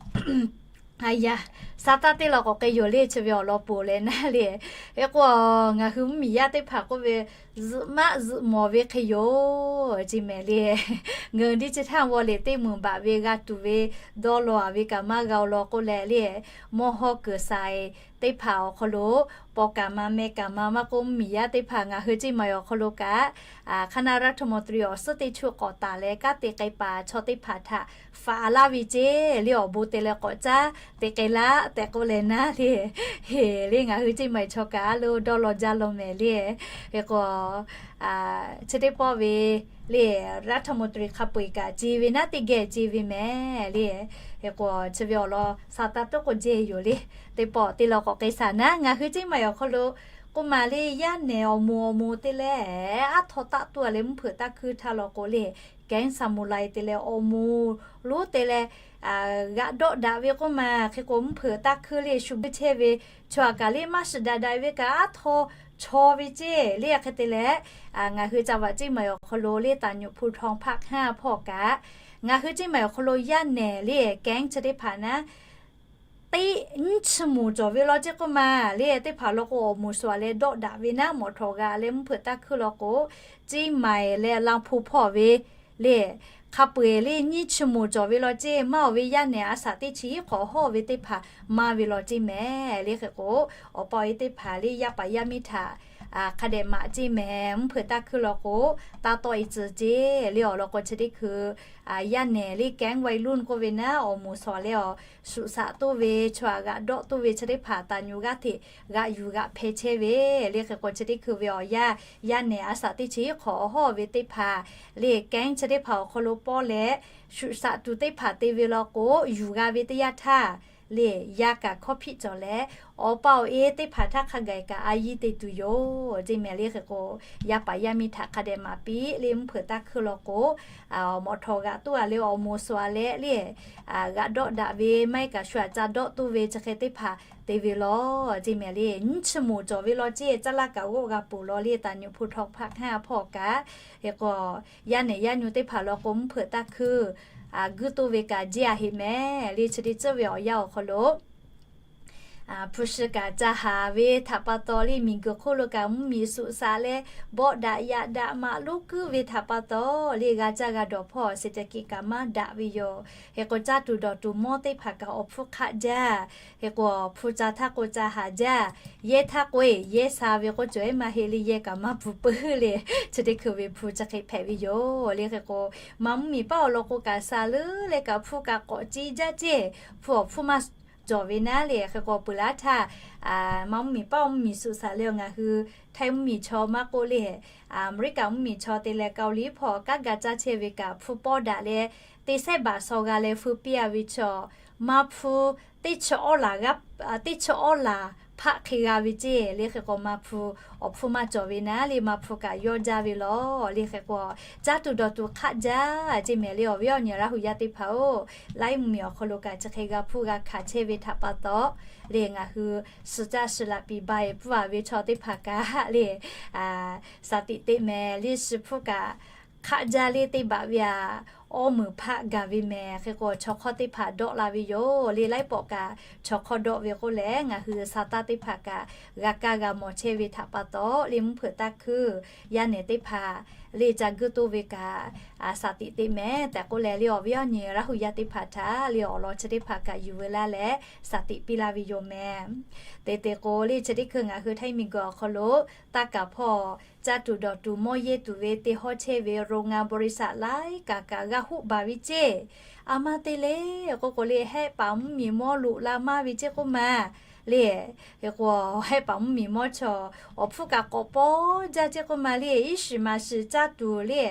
Sa taˇ teˇ law k'awꞈ k'ai yoˬ le. Chi ve awˬ lawn poˬ leh naˉ le, hk'e k'o, ngaˬ hui mvuhˇmiˬ yaˇ teˇ hpaˍ k'oˆ ve, zuhꞈ maˆ zuhꞈ mawˬ ve hk'e yoˬ ce mehˍ le. เงินดิจิทัลวอลเล็ต teˇ meunˍ baꞈ ve g'a tuˬ ve, dawˇ law-a ve kaꞈ maˇ g'a-oˬ law k'oˆ leh le, mawˇ hawˇ kuiˬ saiˍ teˇ hpaˍ awˬ hk'aw lo paw kaꞈ ma meh kaꞈ ma maˇ k'oˆ, mvuhˇmiˬ yaˇ teˇ hpaˍ ngaˬ hui Ceˇ maiˍ awˬ hk'aw lo kaꞈ, คณะรัฐมนตรี awˬ suhˉ teˇ chuˆ k'awꞈ taˍ leh, kanˉ te k'ai paˍ chaw teˇ hpaˍ htaꞈ faꞈ laˇ ve ce le. Awˬ bon te leh k'awꞈ caˉ te k'ai laˇ tehꞈ k'oˆ leh naˉ le, heˍ le, ngaˬ hui Ceˇ maiˍ chaw kaꞈ a lo dawˇ law jaˇ law mehˍ le. Hk'e k'o, chi teˇ pawˆ ve le, รัฐมนตรี hk'a peu-eˬ kaꞈ ce ve naˉ teˇ geh ce ve mehˍ le. Hk'e k'o, chi ve awˬ lawn sa taˇ tuˉ k'o jehˇ yoˬ le. Teˇ pawˆ teˇ law k'awꞈ k'ai shaˍ naˉ, ngaˬ hui Ceˇ maiˍ awˬ hk'aw lo k'oˆ ma le, yaˇ nehˬ awˬ moˍ awˬ moˍ te leh, aˉ htaw taˆ tuˬ-a leh mvuhˇ hpeuꞈ taˇ hkuiˇ htaˇ law k'o le, แก๊งซามูไร te leh awˬ moˍ lonˉ te leh g'aꞈ dawˆ daꞈ ve k'oˆ ma. Hk'e k'o, mvuhˇ hpeuꞈ taˇ hkuiˇ le shu buiˇ chehˇ ve chaw aꞈ kaꞈ le, maˇ shiˍ daꞈ daꞈ ve kaꞈ aˉ htaw chaw ve ce le. Hk'e te leh, ngaˬ hui จังหวัดเชียงใหม่ awˬ hk'aw lo le, ตำบลภูทอง ภาคห้า hpawˇ kaꞈ, ngaˬ hui Ceˇ maiˍ awˬ hk'aw lo yaˇ nehˬ le, แก๊ง chi teˇ hpaˍ naˉ teˇ nyiˇ chi moˍ cawˬ ve law ce k'oˆ ma le. Teˇ hpaˍ law k'o, awˬ moˍ shuˍ-a leh dawˆ daꞈ ve naˉ, mawꞈ htawꞈ g'aꞈ leh mvuhˇ hpeuꞈ taˇ hkuiˇ law k'o, Ceˇ maiˍ leh Laˇ hpu hpawˇ ve le, hk'a peu-eˬ le nyiˇ chi moˍ cawˬ ve law ce. Maˇ-oˬ ve yaˇ nehˬ a shaꞈ teˇ chi hiˉ hk'awꞈ hawˇ ve teˇ hpaˍ maˇ ve law ce mehˍ le. Hk'e k'o, awˬ pa awˬ e teˇ hpaˍ le, yaˇ paˍ yaˇ miˇ htaꞈ hk'a dehꞈ maꞈ ce mehˍ. Mvuhˇ hpeuꞈ taˇ hkuiˇ law k'o, taˇ tawˆ-e tcuh ce le. Awˬ lawn k'o, chi teˇ hkui yaˇ nehˬ le, แก๊งวัยรุ่น k'oˆ ve naˉ, awˬ moˍ shuˍ-a leh awˬ shuꞈ shaꞈ toˇ ve, chaw aꞈ g'aꞈ dawˆ toˇ ve chi teˇ hpaˍ taˍ nyu g'aˇ hteꞈ g'aꞈ yuˬ g'aꞈ hpeh chehˇ ve le. Hk'e k'o, chi teˇ hkui ve awˬ yanˇ, yaˇ nehˬ a shaꞈ teˇ chi hiˉ hk'awꞈ hawˇ ve teˇ hpaˍ le, แก๊ง chi teˇ hpaˍ awˬ hk'aw lo pawˇ leh shuꞈ shaꞈ tuˬ teˇ hpaˍ te ve law k'o, yuˬ g'a ve teˇ yanˇ htaˇ le, yaˇ kaꞈ hkawˇ hpiˆ cawˬ leh, awˬ pa awˬ e teˇ hpaˍ htaˇ hk'a gaˬ kaꞈ a yiˇ te tuˬ yoˬ ce mehˍ le. Hk'e k'o, yaˇ paˍ yaˇ miˇ htaꞈ hk'a dehꞈ maꞈ piˇ le. Mvuhˇ hpeuꞈ taˇ hkuiˇ law k'o, mawꞈ htawꞈ g'aꞈ toˇ-a leh awˬ moˍ shuˍ-a leh le, g'aꞈ dawˆ daꞈ ve maˇ heˆ kaꞈ shu aꞈ ca dawˆ toˇ ve chi hk'e teˇ hpaˍ te ve law ce mehˍ le. Nyiˇ chi moˍ cawˬ ve law ce, caˇ laˇ kaꞈ g'awˆ g'a peuˬ law le, ตำบลภูทอง ภาคห้า hpawˇ kaꞈ. Hk'e k'o, yaˇ nehˬ yaˇ nyu teˇ hpaˍ law k'o, mvuhˇ hpeuꞈ taˇ hkuiˇ guˇ toˇ ve kaꞈ jehˇ a heꞈ mehˍ le. Chi teˇ tcuhˉ ve awˬ yanˇ awˬ hk'aw lo hpu shi kaꞈ ca haˍ ve htaꞈ pa taw le, miˬguiˬ hk'oˆ lo kaꞈ mvuhˇmiˬ suꞈ shaꞈ leh bawˆ daꞈ yaꞈ daꞈ maꞈ lonˉ kuiˉ ve htaꞈ pa taw le, g'a caˇ g'a dawˬ hpawˇ เศรษฐกิจ kaꞈ maˇ daꞈ ve yoˬ. Hk'e k'o, caˇ tuˬ dawˬ tuˬ mawˇ teˇ hpaˍ kaꞈ awˬ hpfuhˇ hk'aˆ jaˇ. Hk'e k'o, hpu ca htaˇ k'o ca haˍ jaˇ. Yehˇ htaˇ k'o-e, yehˇ sha ve k'oˆ cawˬ ehˉ maˇ heˆ le, yehˇ kaꞈ maˇ bvuhˬ puiˉ le. Chi teˇ hkui ve hpu chi hk'e hpehꞈ ve yoˬ le. Hk'e k'o, maˇ mvuhˇmiˬ paˉ awˬ lawn k'o kaꞈ sha leuˉ leh kaꞈ hpu kaꞈ k'awꞈ ciˇ jaˇ ceˇ, hpu awˬ hpfuhˇ maˇ cawˬ ve naˉ le. Hk'e k'o, peuˬ laˇ htaˇ maˇ mvuhˇmiˬ paˉ awˬ mvuhˇmiˬ suꞈ shaꞈ leh ngaˬ hui Htaiˇ mvuhˇmiˬ chaw maˇ k'oˆ le, Aˍmeˍriˆkaˍ mvuhˇmiˬ chaw te leh Kaoˍliˇ hpawˇ kanˉ ga caˇ chehˇ ve kaꞈ hpu pawˇ daꞈ leh, teˇ sehˉ baˬ shaw g'a leh feu piˇ a ve chaw, maˇ hpu teˇ chi awˉ laˬ g'aˇ, teˇ chi awˉ laˬ hpaˆ hk'e g'a ve ceˇ le. Hk'e k'o, maˇ hpu awˬ hpfuhˇ maˇ cawˬ ve naˉ le, maˇ hpu kaꞈ yawˇ jaˇ ve lawˬ le. Hk'e k'o, caˇ tuˬ dawˬ tuˬ hk'aˆ jaˇ ceˇ mehˍ le. Awˬ viˉ awˬ nyi Laˇ hu yaˇ teˇ hpaˍ-oˬ, laiˉ mvuhˇmiˬ awˬ hk'aw lo kaꞈ chi hk'e g'a hpuˇ g'a hkanˍ chehˇ ve htaꞈ pa taw le, ngaˬ hui suhˍ caˆ suhˍ laꞈ piˍ ba e pfuhˇ a ve chaw teˇ hpaˍ kaꞈ le, shaˍ tiꞈ teˇ mehˍ le, shi hpuˇ kaꞈ hk'aˆ jaˇ le, teˇ baꞈ ve aꞈ awˇ meunˍ hpaˆ gaˬ ve mehˍ. Hk'e k'o, chaw hk'awˇ teˇ hpaˍ dawˆ la ve yoˬ le. Laiˉ pawˆ kaꞈ chaw hk'awˇ dawˆ ve k'oˆ leh, ngaˬ hui sa taˇ teˇ hpaˍ kaꞈ g'a kaˇ g'a mawˬ chehˇ ve htaꞈ pa taw le, mvuhˇ hpeuꞈ taˇ hkuiˇ yaˇ nehˬ teˇ hpaˍ le ca guˇ toˇ ve kaꞈ shaˍ tiꞈ teˇ mehˍ tehꞈ k'oˆ leh le, awˬ viˉ awˬ nyi Laˇ hu yaˇ teˇ hpaˍ htaꞈ le awˬ lawn chi teˇ hpaˍ kaꞈ yuˬ veu laˇ leh shaˍ tiꞈ piˇ laˇ ve yoˬ mehˍ. Teˇ te k'o le, chi teˇ hkui ngaˬ hui Htaiˇ miˬguiˬ awˬ hk'aw lo taˇ kaˍ hpawˇ caˇ tuˬ dawˬ tuˬ mawˇ yehˇ tuˬ ve teˇ hawˉ chehˇ ve โรงงาน บริษัท laiˉ kaꞈ kaꞈ g'a hoˆ baˬ ve ceˇ. A maˇ te le k'oˆ k'o le, hehˆ paˍ mvuhˇmiˬ mawˇ loꞈ la maˇ ve ceˇ k'oˆ ma le. Hk'e k'o, hehˆ paˍ mvuhˇmiˬ mawˇ chaw awˬ hpfuhˇ kaꞈ k'awꞈ pawˇ jaˇ ceˇ k'oˆ ma le, iˉ shiˍ maˍ shiˍ caˇ tuˬ le,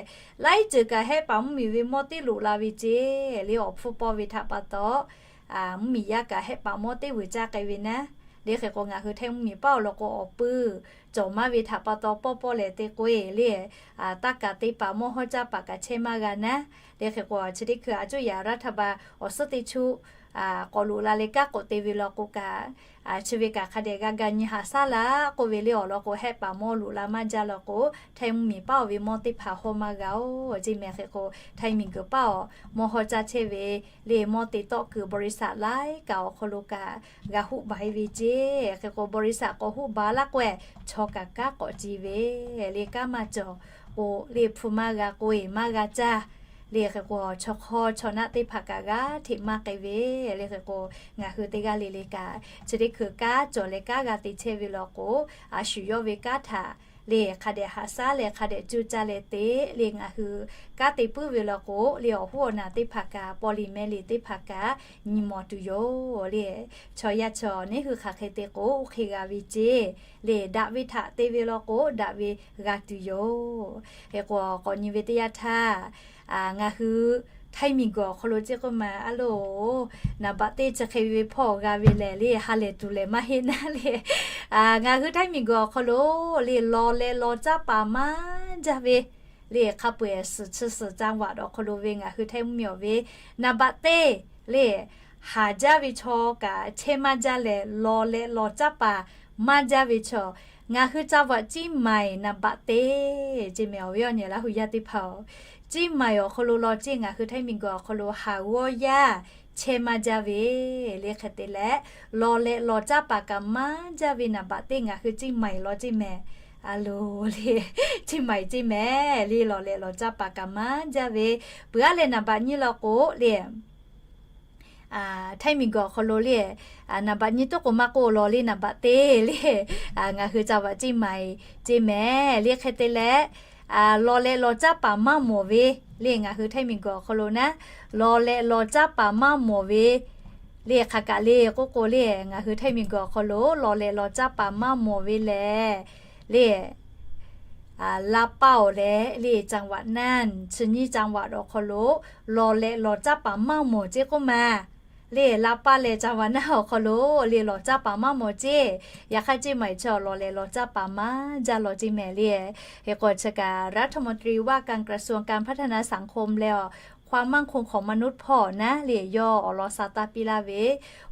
laiˉ ceuˬ kaꞈ hehˆ paˍ mvuhˇmiˬ ve mawˇ teˇ loꞈ la ve ceˇ le. Awˬ hpfuhˇ pawˇ ve htaꞈ pa taw, mvuhˇmiˬ yaˇ kaꞈ hehˆ paˍ mawˇ teˇ vuiˬ caˇ k'ai ve naˉ le. Hk'e k'o, ngaˬ hui Htaiˇ mvuhˇmiˬ paˉ awˬ lawn k'o, awˬ puiˇ cawˬ maˇ ve htaꞈ pa taw pawˇ pawˇ lehˬ te k'oˆ-e le, taˇ kaˍ te paˍ mawˇ hawˇ caˇ paˍ kaꞈ chehˇ maˇ g'a naˉ le. Hk'e k'o, chi teˇ hkui aˬ cuˇ yaꞈ raˇ htaˇ ba awˬ suhˉ teˇ chuˆ k'awꞈ loꞈ la leh kanˉ k'awꞈ te ve law k'o kaꞈ, chi ve kaꞈ hk'a dehꞈ g'a ga nyi haꞈ shaˉ laˇ k'oˆ ve le. Awˬ lawn k'o, hehˆ paˍ mawˇ loꞈ la maˇ jaˇ law k'o, Htaiˇ mvuhˇmiˬ paˉ awˬ ve mawˇ teˇ hpaˍ hawˇ maˇ g'a-oˬ ceˇ mehˍ. Hk'e k'o, Htaiˇ miˬguiˬ paˉ awˬ mawˇ hawˇ caˇ chehˇ ve le, mawˇ te tawˆ kuiˬ บริษัท laiˉ kaꞈ awˬ hk'aw lo kaꞈ g'a hoˆ baˬ e ve ceˇ. Hk'e k'o, บริษัท k'awꞈ hoˆ baˬ laˇ k'o-e, chaw kaꞈ kanˉ k'awꞈ ci ve le, kanˉ maˇ cawˬ k'o le, hpu maˇ g'a k'o-e maˇ g'a caˇ le. Hk'e k'o, chaw hk'awˇ chaw naˆ teˇ hpaˍ kaꞈ g'aˇ hteꞈ maˇ k'ai ve le. Hk'e k'o, ngaˬ hui teˇ g'aˇ le le kaꞈ chi teˇ hkui kanˉ cawˬ leh kanˉ g'a te chehˇ ve law k'o, a shu yawˇ ve kanˉ htaꞈ le hk'a dehꞈ haꞈ shaˉ leh hk'a dehꞈ cuˇ caˇ leh te le, ngaˬ hui kanˉ te puiˉ ve law k'o le, awˬ huˉ awˬ naˬ teˇ hpaˍ kaꞈ paw liꞈ meh liꞈ teˇ hpaˍ kaꞈ nyi mawˬ tuˬ yoˬ le. Chaw yaˇ chaw neˉ hui hk'aˬ hk'e te k'o, oˇ hk'e g'a ve ceˇ le. Daꞈ ve htaꞈ te ve law k'o, daꞈ ve g'a tuˬ yoˬ. Hk'e k'o, k'awꞈ nyi ve teˇ yanˇ htaˇ, ngaˬ hui Htaiˇ miˬguiˬ awˬ hk'aw lo ceˇ k'oˆ ma a loˬ, naˍ baꞈ teˇ chi hk'e ve hpawˇ g'a ve lehˬ le, ha lehˬ tuˬ lehˬ maˇ heˆ naˉ le. Ngaˬ hui Htaiˇ miˬguiˬ awˬ hk'aw lo le, law leh law caˇ paˍ maˇ jaˇ ve le, hk'a peu-eˬ suhˍ chi suhˍ จังหวัด awˬ hk'aw lo ve ngaˬ hui Htaiˇ mvuhˇmiˬ awˬ ve naˍ baꞈ teˇ le, haˍ jaˇ ve chaw kaꞈ chehˇ maˇ jaˇ leh, law leh law caˇ paˍ maˇ jaˇ ve chaw, ngaˬ hui จังหวัด เชียงใหม่ naˍ baꞈ teˇ ceˇ mehˍ. Awˬ viˉ awˬ nyi Laˇ hu yaˇ teˇ hpaˍ-oˬ, เชียงใหม่ awˬ hk'aw lo law ceˇ ngaˬ hui Htaiˇ miˬguiˬ awˬ hk'aw lo haˍ g'awˇ yaˇ chehˇ maˇ jaˇ ve le. Hk'e te leh, law leh law caˇ paˍ kaꞈ maˇ jaˇ ve naˍ baꞈ teˇ ngaˬ hui เชียงใหม่ law ceˇ mehˍ. A loˬ le, เชียงใหม่ ceˇ mehˍ le, law leh law caˇ paˍ kaꞈ maˇ jaˇ ve. Peuˬ aˉ leh naˍ baꞈ nyiˇ law k'o le, Htaiˇ miˬguiˬ awˬ hk'aw lo le, naˍ baꞈ nyiˇ tuˉ k'o maˇ k'oˆ law le, naˍ baꞈ teˇ le, ngaˬ hui จังหวัด เชียงใหม่ ceˇ mehˍ le. Hk'e te leh, law leh law caˇ paˍ maˇ mawˬ ve le, ngaˬ hui Htaiˇ miˬguiˬ awˬ hk'aw lo naˉ, law leh law caˇ paˍ maˇ mawˬ ve le, hk'aˬ kaꞈ le k'oˆ k'o le, ngaˬ hui Htaiˇ miˬguiˬ awˬ hk'aw lo law leh law caˇ paˍ maˇ mawˬ ve lehˬ le, ลำปาง awˬ leh le, จังหวัดน่าน chi nyiˇ จังหวัด awˬ hk'aw lo law leh law caˇ paˍ maˇ mawˬ ceˇ k'oˆ ma le. ลำปาง leh จังหวัดน่าน awˬ hk'aw lo le, law caˇ paˍ maˇ mawˬ ceˇ. Yaꞈ hk'aˇ เชียงใหม่ chaw law leh law caˇ paˍ maˇ jaˇ law ceˇ mehˍ le. Hk'e k'o, chi kaꞈ รัฐมนตรีว่าการกระทรวงการพัฒนาสังคม leh awˬ ความมั่นคงของมนุษย์ hpawˇ naˉ le, yawˇ awˬ lawn sha taˇ piˇ laˇ ve,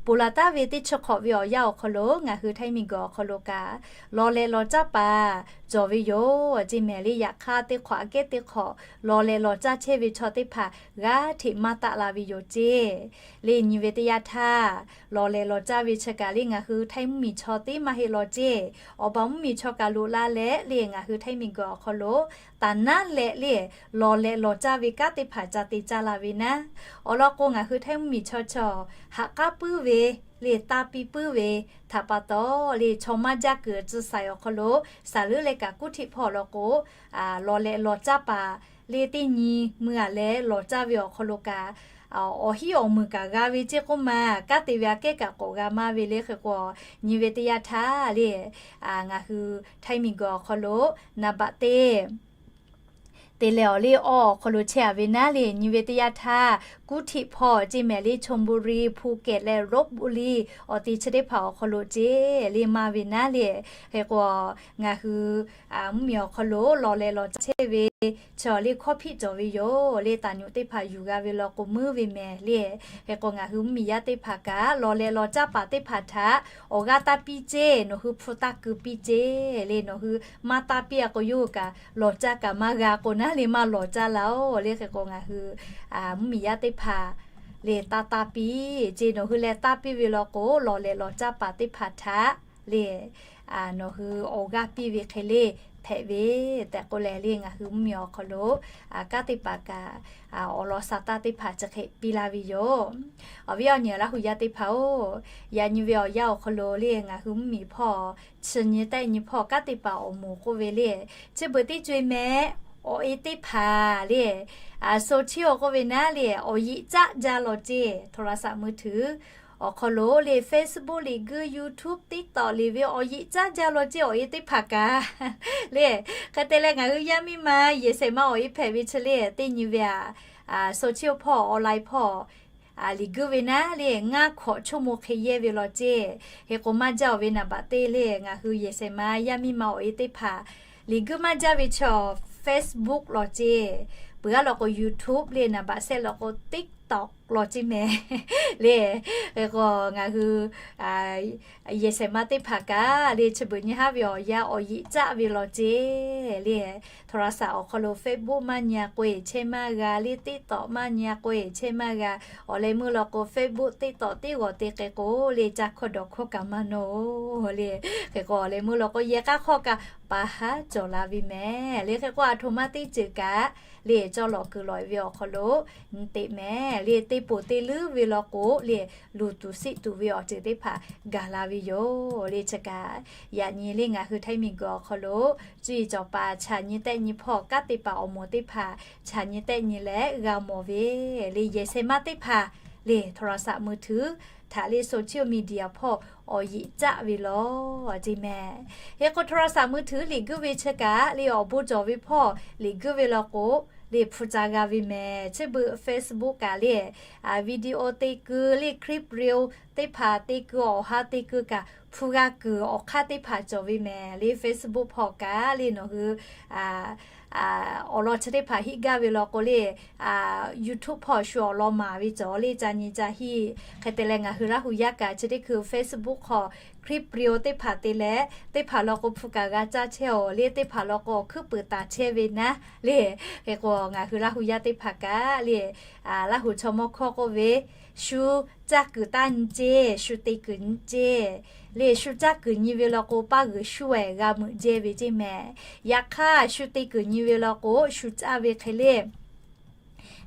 ponˬ laˬ taˍ ve teˇ chi hk'awꞈ ve awˬ yanˇ awˬ hk'aw lo ngaˬ hui Htaiˇ miˬguiˬ awˬ hk'aw lo kaꞈ, law leh law caˇ paˍ cawˬ ve yoˬ ceˇ mehˍ le. Yaꞈ hk'aˇ, teˇ hk'awꞈ aꞈ kehˉ teˇ hk'awꞈ lawˬ lehˬ lawˬ caˇ chehˇ ve chaw teˇ hpaˍ g'aˇ hteꞈ maˇ taˆ la ve yoˬ ceˇ. Le nyi ve teˇ yanˇ htaˇ, lawˬ lehˬ lawˬ caˇ ve chi kaꞈ le ngaˬ hui Htaiˇ mvuhˇmiˬ chaw teˇ maˇ heˆ law ceˇ. Awˬ baˬ mvuhˇmiˬ chaw kaꞈ loꞈ la leh le ngaˬ hui Htaiˇ miˬguiˬ awˬ hk'aw lo taˍ naˉ leh le lawˬ lehˬ lawˬ caˇ ve kanˉ teˇ hpaˍ ca te caˇ la ve naˉ. Awˬ lawn k'o, ngaˬ hui Htaiˇ mvuhˇmiˬ chaw chaw haꞈ k'aˉ puiˉ ve le tanˇ piˇ puiˉ ve htaꞈ pa taw le, chaw maˇ jaˇ kuiˬ tcuh saiˍ awˬ hk'aw lo saˍ leuˉ leh kaꞈ kuˉ htiˆ hpawˇ law k'o, lawˬ lehˬ lawˬ caˇ paˍ le teˇ nyi mui aꞈ leh lawˬ caˇ ve awˬ hk'aw lo kaꞈ, awˬ hiˉ awˬ meunˍ kaꞈ g'a ve ceˇ k'oˆ ma, kanˉ te ve aꞈ kehˉ kaꞈ k'awꞈ g'a maˇ ve le. Hk'e k'o, nyi ve teˇ yanˇ htaˇ le, ngaˬ hui Htaiˇ miˬguiˬ awˬ hk'aw lo naˍ baꞈ teˇ te leh awˬ le awˬ hk'aw lo chehˇ a ve naˉ le, nyi ve teˇ yanˇ htaˇ kuˉ htiˆ hpawˇ ceˇ mehˍ le, Chonburi, Phuket leh Lopburi awˬ te chi teˇ hpaˍ awˬ hk'aw lo ceˇ le maˇ ve naˉ le. Hk'e k'o, ngaˬ hui mvuhˇmiˬ awˬ hk'aw lo lawˬ lehˬ lawˬ caˇ chehˇ ve chi awˬ le hkawˇ hpiˆ cawˬ ve yoˬ le. Taˍ nyuꞈ teˇ hpaˍ yuˬ g'a ve law k'o meuˇ ve mehˍ le. Hk'e k'o, ngaˬ hui mvuhˇmiˬ yaˇ teˇ hpaˍ kaꞈ lawˬ lehˬ lawˬ caˇ paˍ teˇ hpaˍ htaꞈ awˬ g'aˇ taˇ piˇ ceˇ, nawˬ hui hpu taˇ keu piˇ ceˇ le. Nawˬ hui maˇ taˇ piˇ a k'o, yawˇ hui kaꞈ lawˬ caˇ kaꞈ maˇ g'a k'o naˉ le maˇ lawˬ caˇ la oˬ le. Hk'e k'o, ngaˬ hui mvuhˇmiˬ yaˇ teˇ hpaˍ le taˇ taˇ piˇ ceˇ. Nawˬ hui leh taˇ piˇ ve law k'o, lawˬ lehˬ lawˬ caˇ paˍ teˇ hpaˍ htaꞈ le nawˬ hui awˬ g'aˇ piˇ ve hk'e le hpehꞈ ve tehꞈ k'oˆ leh le, ngaˬ hui mvuhˇmiˬ awˬ hk'aw lo kanˉ teˇ hpaˍ kaꞈ awˬ lawn sa taˇ teˇ hpaˍ chi hk'e piˇ laˇ ve yoˬ. Awˬ viˉ awˬ nyi Laˇ hu yaˇ teˇ hpaˍ oˬ, yaꞈ nyi ve awˬ yanˇ awˬ hk'aw lo le ngaˬ hui mvuhˇmiˬ hpawˇ chi nyi tehˆ nyi hpawˇ kanˉ teˇ hpaˍ awˬ moˍ k'oˆ ve le, chi beuꞈ teˇ co e mehˍ, awˬ e teˇ hpaˍ le, so chiˇ awˬ k'oˆ ve naˉ le, awˬ yeꞈ caˆ jaˇ law ceˇ, โทรศัพท์มือถือ awˬ hk'aw lo le Facebook liꞈ guiˇ, YouTube, TikTok liꞈ ve awˬ yeꞈ caˆ jaˇ law ceˇ. Awˬ e teˇ hpaˍ kaꞈ le, hk'e te leh ngaˬ hui yaˇ miˇ ma yehˬ shehˍ ma awˬ e hpehꞈ ve chi le, teˇ nyi ve aꞈ, so chiˇ awˬ hpawˇ online hpawˇ liꞈ guiˇ ve naˉ le, ngaˇ hkawꞈ ชั่วโมง hk'e yehˇ ve law ceˇ. Hk'e k'o, maˇ jaˇ oˬ ve naˍ baꞈ teˇ le ngaˬ hui yehˬ shehˍ ma yaˇ miˇ ma awˬ e teˇ hpaˍ liꞈ guiˇ maˇ jaˇ ve chaw Facebook law ceˇ, peuˬ aˉ law k'o YouTube le naˍ baꞈ sehˆ law k'o TikTok law ceˇ mehˍ le. Hk'e k'o, ngaˬ hui yehˬ shehˍ ma teˇ hpaˍ kaꞈ le chi beuꞈ nyi haˉ ve awˬ yanˇ awˬ yeꞈ caˆ ve law ceˇ le. โทรศัพท์ awˬ hk'aw lo Facebook maˇ nyi a k'o e chehˇ maˇ g'a le, TikTok maˇ nyi a k'o e chehˇ maˇ g'a. Awˬ leh meuˇ law k'o Facebook, TikTok teˇ g'awˬ te k'e k'o le caˇ hkawˇ dawˬ hkawˇ kaꞈ maˇ nawˇ oˬ le. Hk'e k'o, awˬ leh meuˇ law k'o yehˬ k'aˇ hk'awˇ kaꞈ paˍ haˉ cawˬ la ve mehˍ le. Hk'e k'o, aˬ htoꞈ ma teˇ ceuˬ kaꞈ le cawˇ lawꞈ kuiˬ lawꞈ e ve awˬ hk'aw lo nyi teꞈ mehˍ le. Teˇ poˬ teˇ leuˉ ve law k'o le, luˬ tuˬ siˆ tuˬ ve awˬ ceuˬ teˇ hpaˍ gaˬ la ve yoˬ le. Chi kaꞈ yaꞈ nyi le ngaˬ hui Htaiˇ miˬguiˬ awˬ hk'aw lo cuˇ yiˍ cawˬ paˍ chaꞈ nyi tehˆ nyi hpawˇ kanˉ te paˍ awˬ moˍ teˇ hpaˍ chaꞈ nyi tehˆ nyi leh g'a mawˬ ve le, yehˬ shehˍ ma teˇ hpaˍ le โทรศัพท์มือถือ htaꞈ le social media hpawˇ awˬ yeꞈ caˆ ve law ceˇ mehˍ. Hk'e k'o โทรศัพท์มือถือ liꞈ guiˇ ve chi kaꞈ le awˬ bon cawˬ ve hpawˇ liꞈ guiˇ ve law k'o le hpu ca g'a ve mehˍ. Chi beuꞈ Facebook kaꞈ le video te keu le คลิปเรียล teˇ hpaˍ te keu, awˬ ha te keu kaꞈ hpu g'a kuiˬ awˬ hk'aˇ teˇ hpaˍ cawˬ ve mehˍ le. Facebook hpawˇ kaꞈ le nawˬ hui awˬ lawn chi teˇ hpaˍ hiˆ gaˇ ve law k'o le YouTube hpawˇ shu awˬ lawn maˍ ve cawˬ le ca nyi ca hiˆ. Hk'e te leh ngaˬ hui Laˇ hu yaˇ kaꞈ chi teˇ hkui Facebook hk'aw คลิปเรียล teˇ hpaˍ te leh teˇ hpaˍ law k'o hpu kaꞈ g'a caˇ chehˇ oˬ le, teˇ hpaˍ law k'o awˬ hkuiˉ peuˬ taˍ chehˇ ve naˉ le. Hk'e k'o, ngaˬ hui Laˇ hu yaˇ teˇ hpaˍ kaꞈ le Laˇ hu chaw mawˇ hkawˇ k'oˆ ve, shu caˇ kuiˬ taˇ nyi ceˇ, shu te kuiˬ nyi ceˇ le. Shu caˇ kuiˬ nyi ve law k'o paˇ g'uiˬ shu ehˍ g'a meuꞈ jehˇ ve ceˇ mehˍ. Yaꞈ hk'aˇ shu te kuiˬ nyi ve law k'o shu caˇ ve hk'e le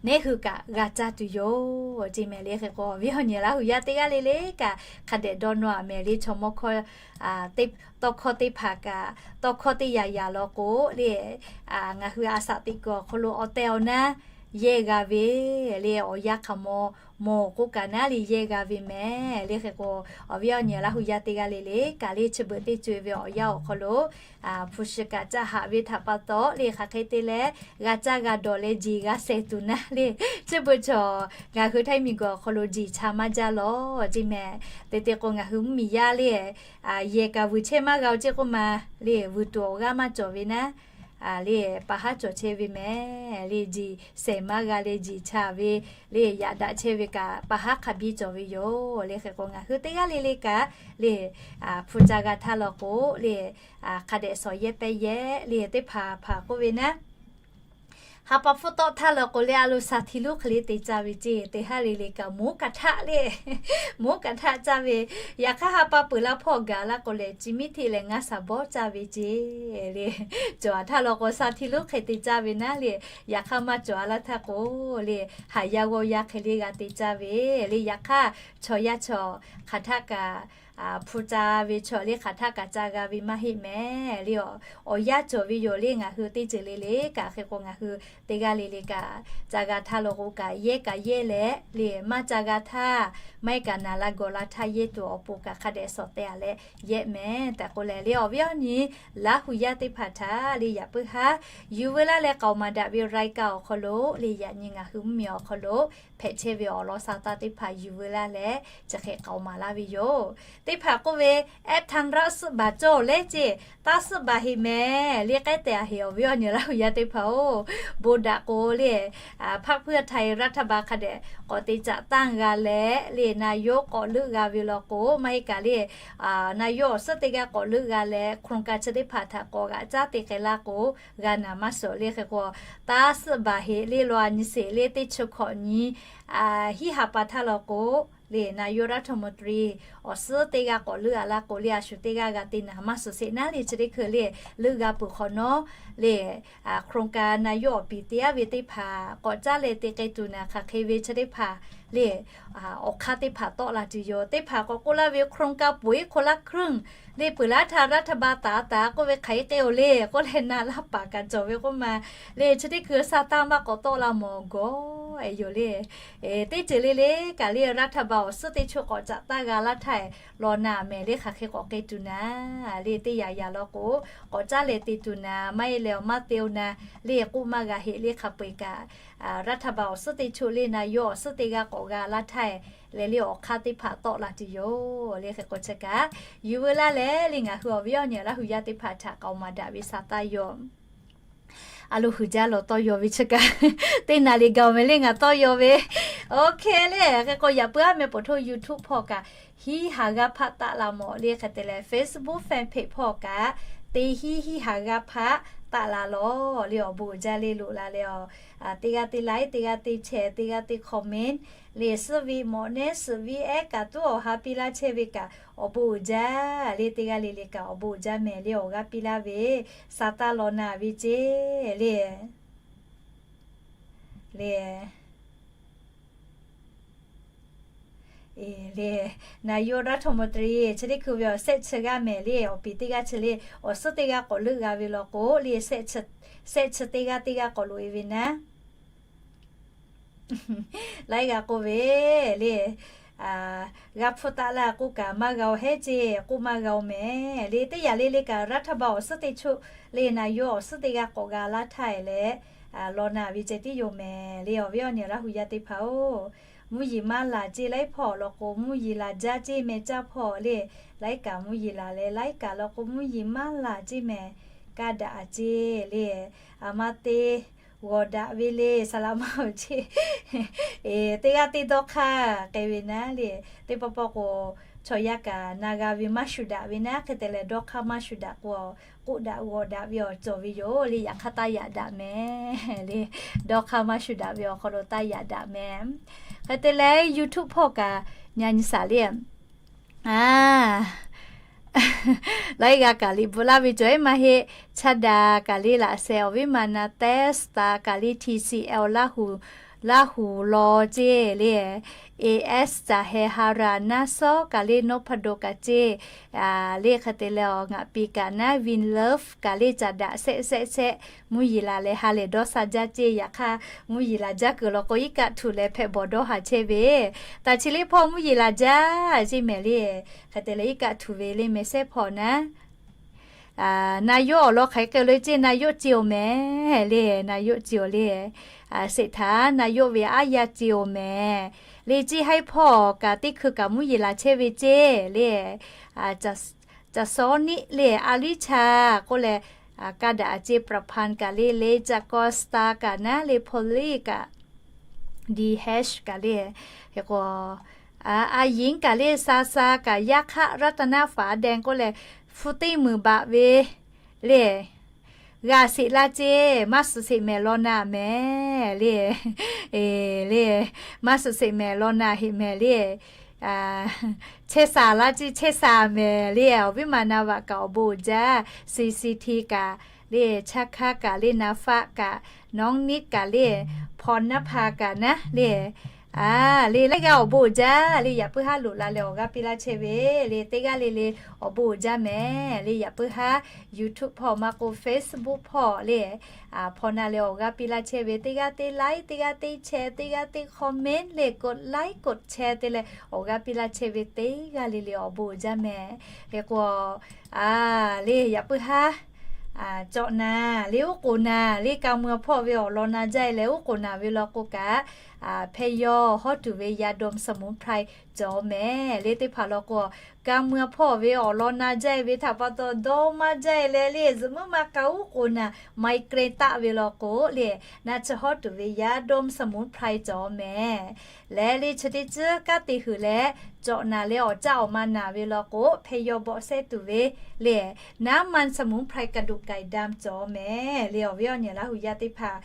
neˉ hui kaꞈ g'a caˇ tuˬ yoˬ ceˇ mehˍ le. Hk'e k'o, awˬ viˉ awˬ nyi Laˇ hu yaˇ teˇ g'aˇ le le kaꞈ hk'a dehꞈ dawˇ nawˇ a mehˍ le. Chaw mawˇ hkawˇ tawˇ hkawˇ teˇ hpaˍ kaꞈ tawˇ hkawˇ teˇ yaꞈ yaꞈ law k'o le ngaˬ hui a shaꞈ teꞈ kuiˬ awˬ hk'aw lo awˬ tehˬ awˬ naˉ yehˇ g'a ve le. Awˬ yanˇ hk'aˬ maw maw k'oˆ kaꞈ naˉ le yehˇ g'a ve mehˍ le. Hk'e k'o, awˬ viˉ awˬ nyi Laˇ hu yaˇ teˇ g'aˇ le le kaꞈ le chi beuꞈ teˇ co e ve awˬ yanˇ awˬ hk'aw lo hpu shi kaꞈ caˇ haꞈ ve htaꞈ pa taw le hk'aˬ hk'e te leh g'a caˇ g'a dawˬ leh jeˬ g'a shehˍ tuˬ naˉ le. Chi beuꞈ chaw ngaˬ hui Htaiˇ miˬguiˬ awˬ hk'aw lo jeˬ cha maˇ jaˇ law ceˇ mehˍ. Te te k'o, ngaˬ hui mvuhˇmiˬ yaˇ le yehˬ kaꞈ vuiˬ chehˇ maˇ g'a oˬ ceˇ k'oˆ ma le vuiˬ tuˬ awˬ g'aˇ maˇ cawˬ ve naˉ le pa haˉ cawˬ chehˇ ve mehˍ le. Jiˬ shehˍ maˇ g'a le jiˬ cha ve le yaꞈ daꞈ chehˇ ve kaꞈ pa haˉ hk'a biˇ cawˬ ve yoˬ le. Hk'e k'o ngaˬ hui teˇ g'aˇ le le kaꞈ le hpu ca g'a htaˇ law k'o le hk'a dehꞈ shawˍ yehˇ pehˇ yehˇ le teˇ hpaˍ hpaˍ k'oˆ ve naˉ, ha pa hpfuhˇ tawˆ htaˇ law k'o le a lo sha hti lonˉ hk'e le te caˇ ve ceˇ. Teˇ haˉ le le kaꞈ moˉ kaꞈ htaˆ le, moˉ kaꞈ htaˆ caˇ ve. Yaꞈ hk'aˇ ha pa peuˬ la hpawˇ gaˬ la k'o lehˬ, chi miˉ hteˆ lehˬ ngaˇ shaˍ bawˆ caˇ ve ceˇ le. Cawˬ a htaˇ law k'o sha hti lonˉ hk'e te caˇ ve naˉ le. Yaꞈ hk'aˇ maˇ cawˬ a laˇ htaˇ k'o le, haˍ yaˇ g'awˇ yaˇ hk'e le g'a te caˇ ve le. Yaꞈ hk'aˇ chaw yaˇ chaw hk'aˬ htaˆ kaꞈ hpu ca ve chaw le hk'aˬ htaˆ kaꞈ ca g'a ve maˇ heˆ mehˍ le. Awˬ yanˇ cawˬ ve yoˬ le. Ngaˬ hui teˇ ceuˬ le le kaꞈ hk'e k'o ngaˬ hui teˇ g'aˇ le le kaꞈ ca g'a htaˇ law k'o kaꞈ yehˇ kaꞈ yehˇ leh le, maˇ ca g'a htaˇ maˇ heˆ kaꞈ naˍ la gawˬ la htaˇ yehˇ tuˬ awˬ pon kaꞈ hk'a dehꞈ shawˍ teh a leh yehˇ mehˍ tehꞈ k'oˆ leh le. Awˬ viˉ awˬ nyi Laˇ hu yaˇ teˇ hpaˍ htaꞈ le yaꞈ puiˉ haˉ yuˬ veu laˇ leh k'aoˍ maˍ daꞈ ve รายการ awˬ hk'aw lo le yaꞈ nyi ngaˬ hui mvuhˇmiˬ awˬ hk'aw lo hpehꞈ chehˇ ve awˬ lawn sha taˇ teˇ hpaˍ yuˬ veu laˇ leh chi hk'e k'aoˍ maˍ laˇ ve yoˬ. Teˇ hpaˍ k'oˆ ve, แอด ธันรัตน์ suhˆ baˬ cawˬ le ceˇ, taˇ suhˆ baˬ heˆ mehˍ le k'ehˉ tehꞈ a heˆ awˬ viˉ awˬ nyi Laˇ hu yaˇ teˇ hpaˍ-oˬ. Bon daꞈ k'o le พรรคเพื่อไทย รัฐบาล hk'a dehꞈ k'awꞈ te caꞈ tanˇ g'a leh le นายก k'awꞈ leuˆ g'a ve law k'o maˇ heˆ kaꞈ le นายก awˬ suhˉ teˇ g'aˇ k'awꞈ leuˆ g'a leh โครงการ chi teˇ hpaˍ htaꞈ k'awꞈ g'aꞈ caˉ te k'ai laˇ k'o g'a naˍ maˇ suhˍ le. Hk'e k'o taˇ suhˆ baˬ heˆ le law a nyi sheˍ le teˇ chi hkawꞈ nyi hiˉ ha pa htaˇ law k'o le นายกรัฐมนตรี awˬ suhˉ teˇ g'aˇ k'awꞈ leuˆ a laˇ k'o le a shu teˇ g'aˇ g'a te naˍ maˇ suhˍ sheˍ naˉ le chi teˇ hkui le leuˆ g'a peuˬ hk'awꞈ nawˉ le โครงการ นายก awˬ piˍ te aˉ ve teˇ hpaˍ k'awꞈ caˉ leh te k'ai tuˬ naˍ hk'aˬ hk'e ve chi teˇ hpaˍ le awˬ hk'aˇ teˇ hpaˍ tawˆ la tuˬ yoˬ. Teˇ hpaˍ k'awꞈ k'oˆ laˇ ve โครงการ peuˬ-eˬ คนละครึ่ง le peuˬ laˇ htaˇ รัฐบาล taˍ taˍ k'oˆ ve hk'aˬ hk'e k'ai-oˬ le k'oˆ leh na laˇ paˍ kaꞈ cawˬ ve k'oˆ ma le chi teˇ hkui sha taˇ maˇ k'awꞈ tawˆ la mawˬ gawˬ e yoˬ le. Teˇ ceuˬ le le kaꞈ le รัฐบาล awˬ suhˉ teˇ choˆ k'awꞈ caꞈ tanˇ g'a laˇ htaˇ law naˍ mehˍ le hk'aˬ hk'e k'awꞈ k'ai tuˬ naˍ le teˇ yanˇ yanˇ law k'o k'awꞈ caˉ leh te tuˬ naˍ maˇ heˆ leh awˬ maˇ te-o naˍ le k'oˆ maˇ g'a heˆ le hk'a peu-eˬ kaꞈ รัฐบาล awˬ suhˉ teˇ choˆ le นายก awˬ suhˉ teˇ g'aˇ k'awꞈ g'a laˇ htaˇ leh le awˬ hk'aˇ teˇ hpaˍ tawˆ la tuˬ yoˬ le. Hk'e k'o chi kaꞈ yuˬ veu laˇ leh le ngaˬ hui awˬ viˉ awˬ nyi Laˇ hu yaˇ teˇ hpaˍ htaꞈ k'aoˍ maˍ daꞈ ve sha taˇ yoˬ. A lo huiˬ jaˇ law tawˇ yaw ve chi kaꞈ teˇ naˍ riˍ gaˬ-oˬ mehˍ le ngaˬ tawˇ yaw ve. OK le hk'e k'o yaꞈ puiˉ aˉ meh pawˍ htoˇ YouTube hpawˇ kaꞈ hiˉ ha g'aˇ hpaˆ taˆ la mawˬ le hk'e te leh Facebook fan page hpawˇ kaꞈ teˇ hiˉ hiˉ ha g'aˇ hpaˆ taˆ la lawˬ le awˬ bon uiˍ jaˇ le loꞈ la leh a teˇ g'aˇ teˇ like, teˇ g'aˇ teˇ share, teˇ g'aˇ teˇ comment le suhˉ ve mawꞈ nehˉ suhˍ ve ehˉ kaꞈ tuˉ awˬ ha piˇ laˇ chehˇ ve kaꞈ awˬ bon uiˍ jaˇ le teˇ g'aˇ le le kaꞈ awˬ bon uiˍ jaˇ mehˍ le awˬ g'aˇ piˇ laˇ ve sha taˇ law naˍ ve ceˇ le le นายกรัฐมนตรี chi teˇ hkui ve awˬ shehˆ chi g'aˇ mehˍ le awˬ piˍ teˇ g'aˇ chi le awˬ suhˉ teˇ g'aˇ k'awꞈ leuˆ g'a ve law k'o le shehˆ chi teˇ g'aˇ teˇ g'aˇ k'awꞈ loꞈ e ve naˉ laiˉ g'a k'oˆ ve le g'a hpfuhˇ taˆ laˇ k'oˆ kaꞈ maˇ g'a-oˬ hehˉ ceˇ k'oˆ maˇ g'a-oˬ mehˍ le teˇ yanˇ le le kaꞈ รัฐบาล awˬ suhˉ teˇ choˆ le นายก awˬ suhˉ teˇ g'aˇ k'awꞈ g'a laˇ htaˇ e leh law naˍ ve ceh tiˉ yoˬ mehˍ le awˬ viˉ awˬ nyi Laˇ hu yaˇ teˇ hpaˍ-oˬ. Mvuhˇ yeˬ maˇ laˬ ceˇ laiˉ hpawˇ law k'o mvuhˇ yeˬ laˬ jaˇ ceˇ meh caˇ hpawˇ le laiˉ kaꞈ mvuhˇ yeˬ laˬ leh laiˉ kaꞈ law k'o mvuhˇ yeˬ maˇ laˬ ceˇ mehˍ kaˇ daꞈ a ceˇ le a ma te g'awˬ daꞈ ve le sha la maˇ-oˬ ceˇ teˇ g'aˇ teˇ dawˇ hk'aˇ k'ai ve naˉ le teˇ pawˆ pawˆ k'o chaw yaˇ kaꞈ na g'a ve maˇ shuˍ daꞈ ve naˉ hk'e te leh dawˇ hk'aˇ maˇ shuˍ daꞈ k'o k'oˆ daꞈ g'awˬ daꞈ ve awˬ cawˬ ve yoˬ le yaꞈ hk'aˇ taˇ yaꞈ daꞈ mehˍ le dawˇ hk'aˇ maˇ shuˍ daꞈ ve awˬ hk'aw lo taˇ yaꞈ daꞈ mehˍ. Hk'e te leh YouTube hpawˇ kaꞈ nyi nyi shaˍ le a laiˉ g'a kaꞈ liꞈ bvuhꞈ laˇ ve cawˬ e maˇ heˆ. Chaˇ daꞈ kaꞈ le laꞈ sheh awˬ viˉ ma na test taˍ kaꞈ le TCL Laˇ hu Laˇ hu law ceˇ le AS caˬ heh ha raˬ naˉ sawˉ kaꞈ le นพดล kaꞈ ceˇ le hk'e te leh awˬ ngaˬ piˍ kaꞈ naˉ Win Love kaꞈ le caˬ daꞈ shehˆ shehˆ shehˆ mvuhˇ yeˬ laˬ leh ha lehˬ dawˇ sha jaˇ ceˇ yaꞈ hk'aˇ mvuhˇ yeˬ laˬ jaˇ kuiˬ law k'o iˉ kaˆ htuꞈ leh hpehꞈ bawˬ dawˇ haˍ chehˇ ve taˍ chi le hpawˇ mvuhˇ yeˬ laˬ jaˇ ceˇ mehˍ le hk'e te leh iˉ kaˆ htuꞈ ve le meh shehˉ hpawˇ naˉ นายก awˬ lawn hk'aˬ hk'e k'ai le ceˇ นายก ceˇ-oˬ mehˍ le นายก ceˇ-oˬ le sheˍ htaꞈ นายก ve aˉ yaˇ ceˇ-oˬ mehˍ le ceˇ haiˉ hpawˇ kaꞈ teˇ hkui kaꞈ mvuhˇ yeˬ laˬ chehˇ ve ceˇ le caˬ sawˉ niˆ le a liˇ cha k'oˆ leh kaˇ daꞈ a ceˇ ประพันธ์ kaꞈ le, เลขจักร Costa kaꞈ naˉ le, พอลลี่ kaꞈ ดีแฮช kaꞈ le, hk'e k'o, อาหญิง kaꞈ le, ซาซา kaꞈ, ย่าคะ รัตนฝาแดง k'oˆ leh, hpu teˇ meunˍ baꞈ ve le, g'a sheˍ laˇ ceˇ, maˇ suhˍ sheˍ mehˍ law na mehˍ le, le, maˇ suhˍ sheˍ mehˍ law na heˆ mehˍ le, chehˇ sha laˇ ceˇ, chehˇ sha mehˍ le, awˬ viˉ ma na vaꞈ kaꞈ awˬ bon uiˍ jaˇ, C C T kaꞈ le, Chaˇ hkaˇ kaꞈ le, Na faˆ kaꞈ, Nawˉ niˆ kaꞈ le, Hpaw naˉ hpa kaꞈ naˉ le, a, le laiˉ g'aˇ awˬ bon uiˍ jaˇ le, yaꞈ puiˉ haˉ loꞈ la leh awˬ g'aˇ piˇ laˇ chehˇ ve le, teˇ g'aˇ le le awˬ bon uiˍ jaˇ mehˍ le, yaꞈ puiˉ haˉ YouTube hpawˇ maˇ k'o Facebook hpawˇ le, hpaw na leh awˬ g'aˇ piˇ laˇ chehˇ ve, teˇ g'aˇ teˇ like, teˇ g'aˇ teˇ share, teˇ g'aˇ teˇ comment le, กดไลค์ กดแชร์ te leh awˬ g'aˇ piˇ laˇ chehˇ ve teˇ g'aˇ le le awˬ bon uiˍ jaˇ mehˍ. Hk'e k'o, a, le yaꞈ puiˉ haˉ cawꞈ naˍ le, uˉ k'oˍ naˍ le, ka mui hpawˇ ve awˬ lawn na jaˇ e leh uˉ k'oˍ naˍ ve law k'o kaꞈ, hpehˇ yawˇ hawˉ tuˬ ve ยาดมสมุนไพร cawˬ mehˍ le, teˇ hpaˍ law k'o, ka mui hpawˇ ve awˬ lawn na jaˇ e ve htaꞈ pa taw dawˇ maˇ jaˇ e leh le, zuhꞈ muiˉ maˇ k'a uˉ k'oˍ naˍ, migraine taˆ ve law k'o le, naˆ chi hawˉ tuˬ ve ยาดมสมุนไพร cawˬ mehˍ. Leh le chi teˇ ciˉ kanˉ te heuˬ leh cawꞈ naˍ leh awˬ caˆ awˬ ma naˍ ve law k'o, hpehˇ yawˇ bawˆ sehˉ tuˬ ve le, น้ำมันสมุนไพรกระดูกไก่ดำ cawˬ mehˍ le, awˬ viˉ awˬ nyi Laˇ hu yaˇ teˇ hpaˍ,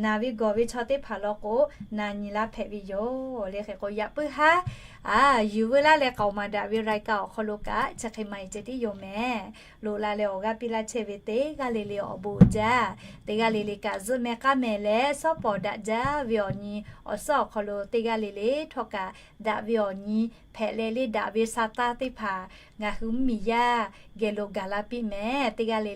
naˍ ve gawˬ ve chaw teˇ hpaˍ law k'o, na nyi laˇ hpehꞈ ve yoˬ le. Hk'e k'o yaꞈ puiˉ haˉ yuˬ veu laˇ leh k'aoˍ maˍ daꞈ ve รายการ awˬ hk'aw lo kaꞈ chi hk'e ma e ceh tiˉ yoˬ mehˍ. Loꞈ la leh awˬ g'aˇ piˇ laˇ chehˇ ve teˇ g'aˇ le le awˬ bon uiˍ jaˇ. Teˇ g'aˇ le le kaꞈ zuhˆ meh k'aˉ meh leh shawˉ pawˍ daꞈ jaˇ ve awˬ nyi awˬ suhˉ awˬ hk'aw lo teˇ g'aˇ le le htawˇ kaꞈ daꞈ ve awˬ nyi hpehꞈ leh le, daꞈ ve sa taˇ teˇ hpaˍ ngaˬ hui mvuhˇmiˬ yaˇ geh lo gaˬ la piˇ mehˍ. Teˇ g'aˇ le